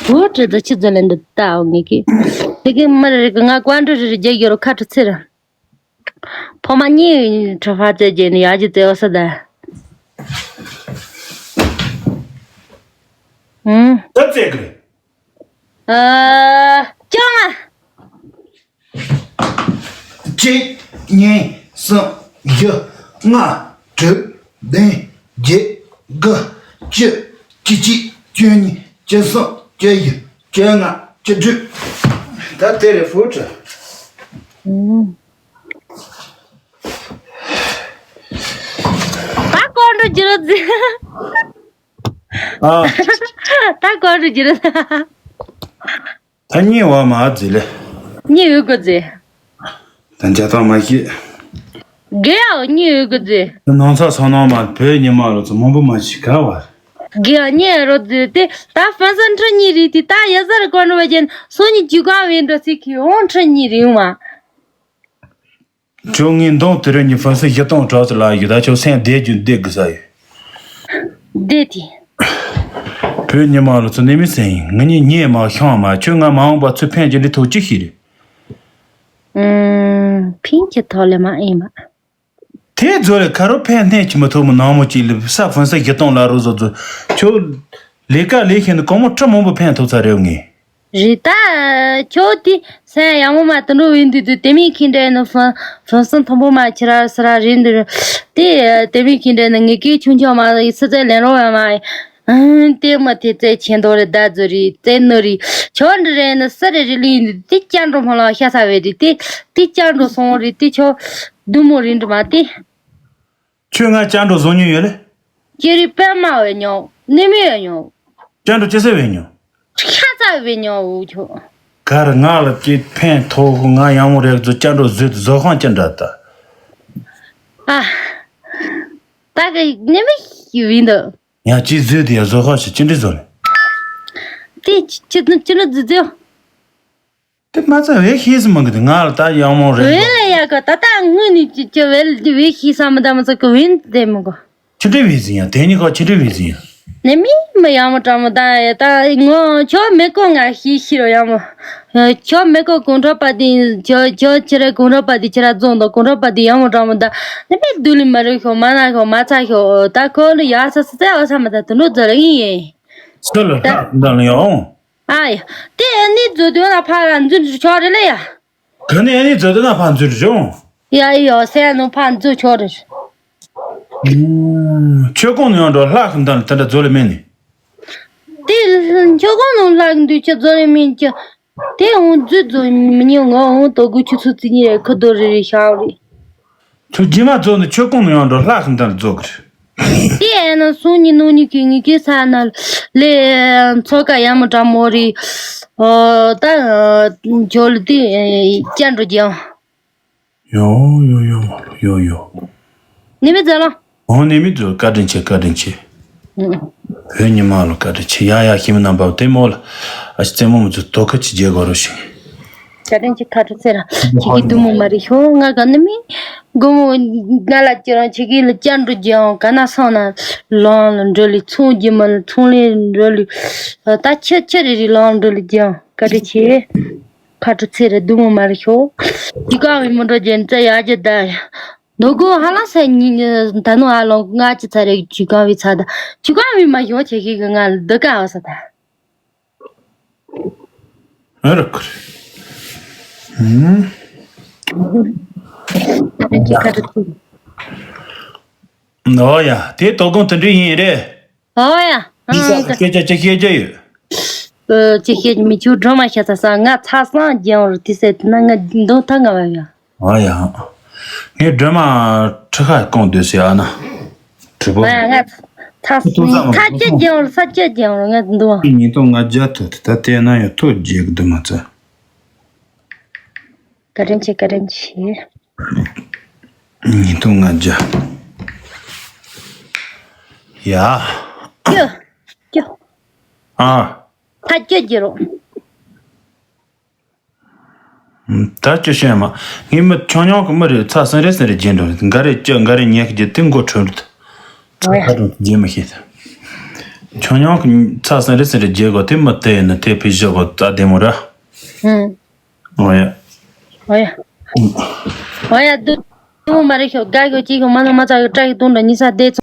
ཧྥུ་ཀྲི་ཙེ་ཆི་ཙེ་ལེན་འདི་ད་འོ་ངེ་གི། དེ་གི་མ་རེ་གི་ང་ཀོང་ཀྲོ་རེ་རེ་རྒྱ་ཡོ་རོ་ཁ་ཁྲི་ཙེ་ར། ཕོ་མ་གཉིས་ཁྲི་ཧྥ་ཙེ་རྒྱན་ནི་ཡ་ཇི་ཙེ་བ་ས་ད། ཨང་། ད་ཙེ་གི་རེད། ཨ། བཅོ་ལྔ། གཅིག་གཉིས། གསུམ། བཞི། ལྔ། དྲུག་བདུན། བརྒྱད། དགུ། བཅུ། བཅུ་གཅིག་བཅུ་གཉིས། བཅུ་གསུམ། བཅུ་བཞི། བཅོ་ལྔ། བཅུ་དྲུག་ད་དེ་རེད་ཧྥུ་ཀྲི། ཨང་། ད་ཀོང་ཀྲོ་ཅི་ར་ཙེ། ཨ། ད་ཀོང་ཀྲོ་ཅི་ར། ད་གཉིས་བ་མ་ཟི་ལེ། གཉིས་ཡོད་གོ་ཟི། ད་འཇའ་ཐང་མ་ཤེས། གི་ཡ་གཉིས་ཡོད་གོ་ཟི། ནང་ཚ་སོ་ནང་མ་བོད་ཉི་མ་ལོ་ཚོ་མང་པོ་མ་ཤི་ག་བ། གི་ཡ་གཉིས་རོ་ཟི་ཏེ་ད་ཧྥན་སན་ཁྲི་གཉིས་རེད་དེ་ད་ཡ་ཟར་ཀོང་ཀྲོ་བ་ཅན་སོ་གཉིས་ཅུ་ག་བའི་འགྲོ་སི་ཁི་འོང་ཁྲི་གཉིས་རེད་མ། ཁྱོད་ངའི་མདུང་དེ་རིང་གི་ཧྥན་སི་བཞི་སྟོང་གྲགས་ཚུལ་ལ་ཡོད། ད་ཁྱོད་སེམས་བདེ་རྒྱུ་བདེ་དགོས་ས་ཡོད། བདེ་དེ། བོད་ཉི་མ་ལོ་ཚོ་ནི་མི་སེང་ངི་ཉི་ཉེ་མ་ཤང་མ་ཁྱོད་ང་མ་འོངས་པ་ཚུར་ཕན་གྱི་འདི་ཐོག་ཅི་ཤི་རེད། ཨུམ། ཕིན་གྱི་ཐོག་ལས་མ་ཨེ་མ། དེ་ཚོ་ལས་ཁ་རོ་ཕན་གནས་ཀྱི་མི་ཐོག་མི་ནང་མོ་ཅིག་ལ་ས་ཧྥན་སི་བཞི་སྟོང་ལ་རོ་བཟོ་ཚོ་ཁྱོད་ལས་ཀ་ལས་ཤེས་ནི་གོང་མོ་ཁྲི་མང་པོ་ཕན་ཐོགས་ཚར་རེད་ངས། རེད་ད། ཁྱོད་དེ་སེམས་ཡག་མོ་མ་དུད་འགྲོ་བའི་འདུག་དུས་དེ་མིན་ཁྱི་འདྲ་ནི་ཧྥུན་ཧྥུན་སུན་མཐོན་པོ་མ་ཁྱི་ར་སི་ར་རེད་འདུག་དེ་དེ་མིན་ཁྱི་འདྲ་ནི་ངེད་ཀའི་ཆུང་ཆུང་མ་སི་ཙེ་ལེན་རོགས་ཡ་མ། ཨང་། དེ་མ་དེ་ཙེ་ཆེན་དོ་རེད་ད་ཛོ་རེད་ཙེ་ནོ་རེད། ཁྱོད་འདྲ་རེད་ནི་སི་རེ་རེ་ལི་འདུག་དེ་སྐྱ་འགྲོ་མ་ལ་ཤ་ས་བས་རེད་དེ་དེ་སྐྱ་འགྲོ་སོང་རེད་དེ་ཁྱོད་བདུད་མོ་རེད་འདྲ་མ་དེ། ཁྱོད་ང་སྐྱ་འགྲོ་བཟོ་མྱོང་ཡོད་ལེ། ཅེ་རི་པད་མ་བས་མྱོང་ནི་མི་བས་མྱོང་། སྐྱ་འགྲོ་ཅི་ཟེར་བས་མྱོང་། ཤ་ཚ་བས་མྱོང་འུ་ཆོ། གར་ང་ལ་ཅི་ཕན་ཐོགས་ང་ཡང་མོ་རེག་ཛོ་སྐྱ་འགྲོ་ཟོས་ཏེ་ཟོ་ཁང་ཅི་འདྲ་ད། ཨ། ད་གི་ནི་མི་ཤི་བིན་འདུག་ཡང་ཅི་ཟོས་ཏེ་ཡང་ཟོ་ཁང་ཞིག་ཅི་འདྲ་ཟོ་ལེ། དེ་ཅི་ཅི་ཅི་ནི་ཛི་ཛི། དེ་མ་ཚད་བས་ཤེས་སུ་མི་འགི་དེ་ང་ལ་ད་ཡང་མོ་རེད། བས་ལ་ཡ་ག་ད་ད་དངོས་ནས་ཅི་ཅི་བས་ལ་དེ་བས་ཤེས་ས་མི་ད་མི་ཚ་གི་བས་དེ་མི་གོ། ཆི་འདྲ་བས་ཟིན་ཡང་དེ་གཉིས་ཀ་ཆི་འདྲ་བས་ཟིན་ཡང་། ནི་མི་མི་ཡག་མོ་དྲང་མོ་ད་ཡ་ད་ངོ་ཁྱོད་མི་གོ་ང་ཤེས་ཤེས་རོ་ཡག་མོ། ཁྱོད་མི་གོ་གོང་ཁྲོ་པ་དེ་ཁྱོད་ཁྱོད་ཁྱི་རེ་གོང་ཁྲོ་པ་དེ་ཁྱི་ར་རྫོང་དང་གོང་ཁྲོ་པ་དེ་ཡག་མོ་དྲང་མོ་ད་ནི་མི་སྡུག་ལི་མ་རུ་ཤོག་མ་ན་ཤོག་མ་ཚ་ཤོག་ད་ཁོ་ལ་ཡག་ས་ས་ཚ་བ་ས་མ་ད་དུ་ནུ་ཛ་ར་ཡིན་ཡིན། སུ་ལ་ད་ད་ལ་ཡོང་། ཨ་ཡ། དེ་ཨ་ནི་རྫུ་དོན་ལ་ཕ་ར་འཛུལ་ཆོག་རེད་ལ་ཡ། ག་ནས་ཨ་ནི་རྫུ་དོན་ལ་ཕ་འཛུལ་རེད་འོང་། ཡ་ཡ་སེ་ནུ་ཕ་འཛུལ་ཆོག་རེད། ཆོས་ཀོང་ནས་ཡོང་འགྲོ་ལྷ་ཁང་དང་དེ་འདྲ་རྫོ་ལ་མེད་ནི། དེ་ཆོས་ཀོང་ནང་ལྷ་འདུས་ཆོ་རྫོ་ལ་མེད་ཀྱི། དེ་འོང་རྫུ་རྫོ་མི་ཉན་ང་འོང་དོ་གུ་ཆུ་ཚོད་རྩི་གཉིས་རེད་ཁུ་རྡོ་རེ་རེ་ཤ་རེད། ཚུར་རྗེས་མ་རྫོགས་ནས་ཆོས་ཀོང་ནས་ཡོང་འགྲོ་ལྷ་ཁང་དང་རྫོགས་གི་རེད། དེ་ཨེ་ན་སོང་ཉིན་ནོ་ཉིན་གི་ངི་གི་ས་ན་ལེ་མཚོ་ཀ་ཡ་མོ་དྲ་མོ་རེད། ཨོ། ད་ཨ་ཇོ་ལི་དེ་ཨེ་བཅར་འགྲོ་རྒྱུ། ཡོ་ཡོ་ཡོ་མ་ལོ་ཡོ་ཡོ། ནི་མི་ཛ་ལ། ཨོ་ནི་མི་ཛ་བཀའ་དྲིན་ཆེ། བཀའ་དྲིན་ཆེ། ཨུ། བོད་ཉི་མ་ལོ་བཀའ་དྲིན་ཆེ། ཡ་ཡ་ཁྱིམ་རྣམ་པ་ལྟད་མོ་ལ་ཨ་ཅེ་རྩེད་མོ་མི་ཚོ་དོ་ཁ་ཅིག་རྒྱག་དགོས་རོ་ཞིག་བཀའ་དྲིན་ཆེ། ཁ་དྲོ་ཚེ་ར་ཁྱེད་ཀྱི་བདུད་མོ་མ་རེད་ཤོ། ང་ག་ནི་མི་དགོང་མོ་ང་ལ་ཅི་རང་ཁྱེད་ཀྱི་ལ་བཅར་འགྲོ་རྒྱུ་ཡང་ག་ན་སོང་ན་ལོང་ལ་འགྲོ་ལི་ཚོང་རྒྱུ་མ་ལ་ཚོང་ལས་འགྲོ་ལི། ད་ཆི་ཆི་རེ་རེ་ལོང་འགྲོ་ལི་རྒྱུ་ཡང་བཀའ་དྲིན་ཆེ། ཁ་དྲོ་ཚེ་རེ་བདུད་མོ་མ་རེད་ཤོ། ཅི་གང་བའི་མི་འགྲོ་རྒྱུ་ནི་ཙ་ཡ་རྒྱུ་ད་ཡ། ནོ་གོ་ཧ་ལ་སེ་ཉི་ད་ནོ་ཨ་ལོང་ང་ཅི་ཚ་རེ་ཅི་གང་བའི་ཚ་ད་ཅི་གང་བའི་མ་ཤོ་ཁྱེད་ཀྱི་གི་ང་ལ་འདི་ག་བ་ས་ད། ཨ་ར་ཁུ་རེ། ཧུམ། ཨོ་ཡ། དེ་དོ་དགོང་དེ་འདྲ་ཡིན་རེད། ཨོ་ཡ། ཨ་ཅི་ས་ད་སྐད་ཆ་ཅི་བཤད་རྒྱུ་ཡོད། ཨ་ཅི་བཤད་མི་ཆུ་སྒྲོལ་མ་ཤ་ཚ་ས་ང་ཚ་སང་རྒྱང་རུ་དེ་ཟེར་དེ་ན་ང་འདོན་ཐང་ང་བ་ཡ། ཨོ་ཡ། ངས་སྒྲོལ་མ་ཁྲི་ཁ་སྐོང་སྡོད་ཟེར་ཨ་ན། གྲི་པོ། ང་ང་ཚ་ཐུག་ས་མ་ཚ་ཅི་རྒྱང་རུ་ས་ཅི་རྒྱང་རུ་ང་འདོན། ཉིས་སྟོང་ལྔ་བརྒྱ་ཐོ་དེ་ད་བལྟས་ན་ཡང་ཐོ་རྒྱག་གི་འདུག་མ་ཚ། བཀའ་དྲིན་ཆེ། བཀའ་དྲིན་ཆེ། ཉིས་སྟོང་ལྔ་བརྒྱ། ཡ། ཀྱོ། ཀྱོ། ཨ། ཕ་ཀྱོ་ཀྱི་རོ། ད་ཅི་བཤད་མ། ངའི་མི་ཆུང་ཆུང་གི་མི་རེད། ཚ་སང་རེ་སང་རེ་རྒྱན་འགྲོ་རེད། འགའ་རེ་ཅི་འགའ་རེ་ཉལ་གི་རྒྱུ་དེ་མགོ་ཁྲོལ་རེད། ཨོ་ཡ། ཁ་དྲང་རྒྱན་མི་ཤེས། ཆུང་ཆུང་གི་ཚ་སང་རེ་སང་རེ་རྒྱན་གོ་དེ་མི་དེ་ཡིན་ན་དེ་ཕི་བཞི་གོ་ད་བདེ་མོ་ར། ཧུམ། ཨོ་ཡ། ཨོ་ཡ། ཨོ་ཡ་དུ། དུ་མ་རེད་ཤོ་དགའ་གོ་ཅི་གོ་མ་ནོ་མ་ཚ་གི་སྐྲ་གི་དུང་འདྲ་ཉི་ས་དེ་ཚོ།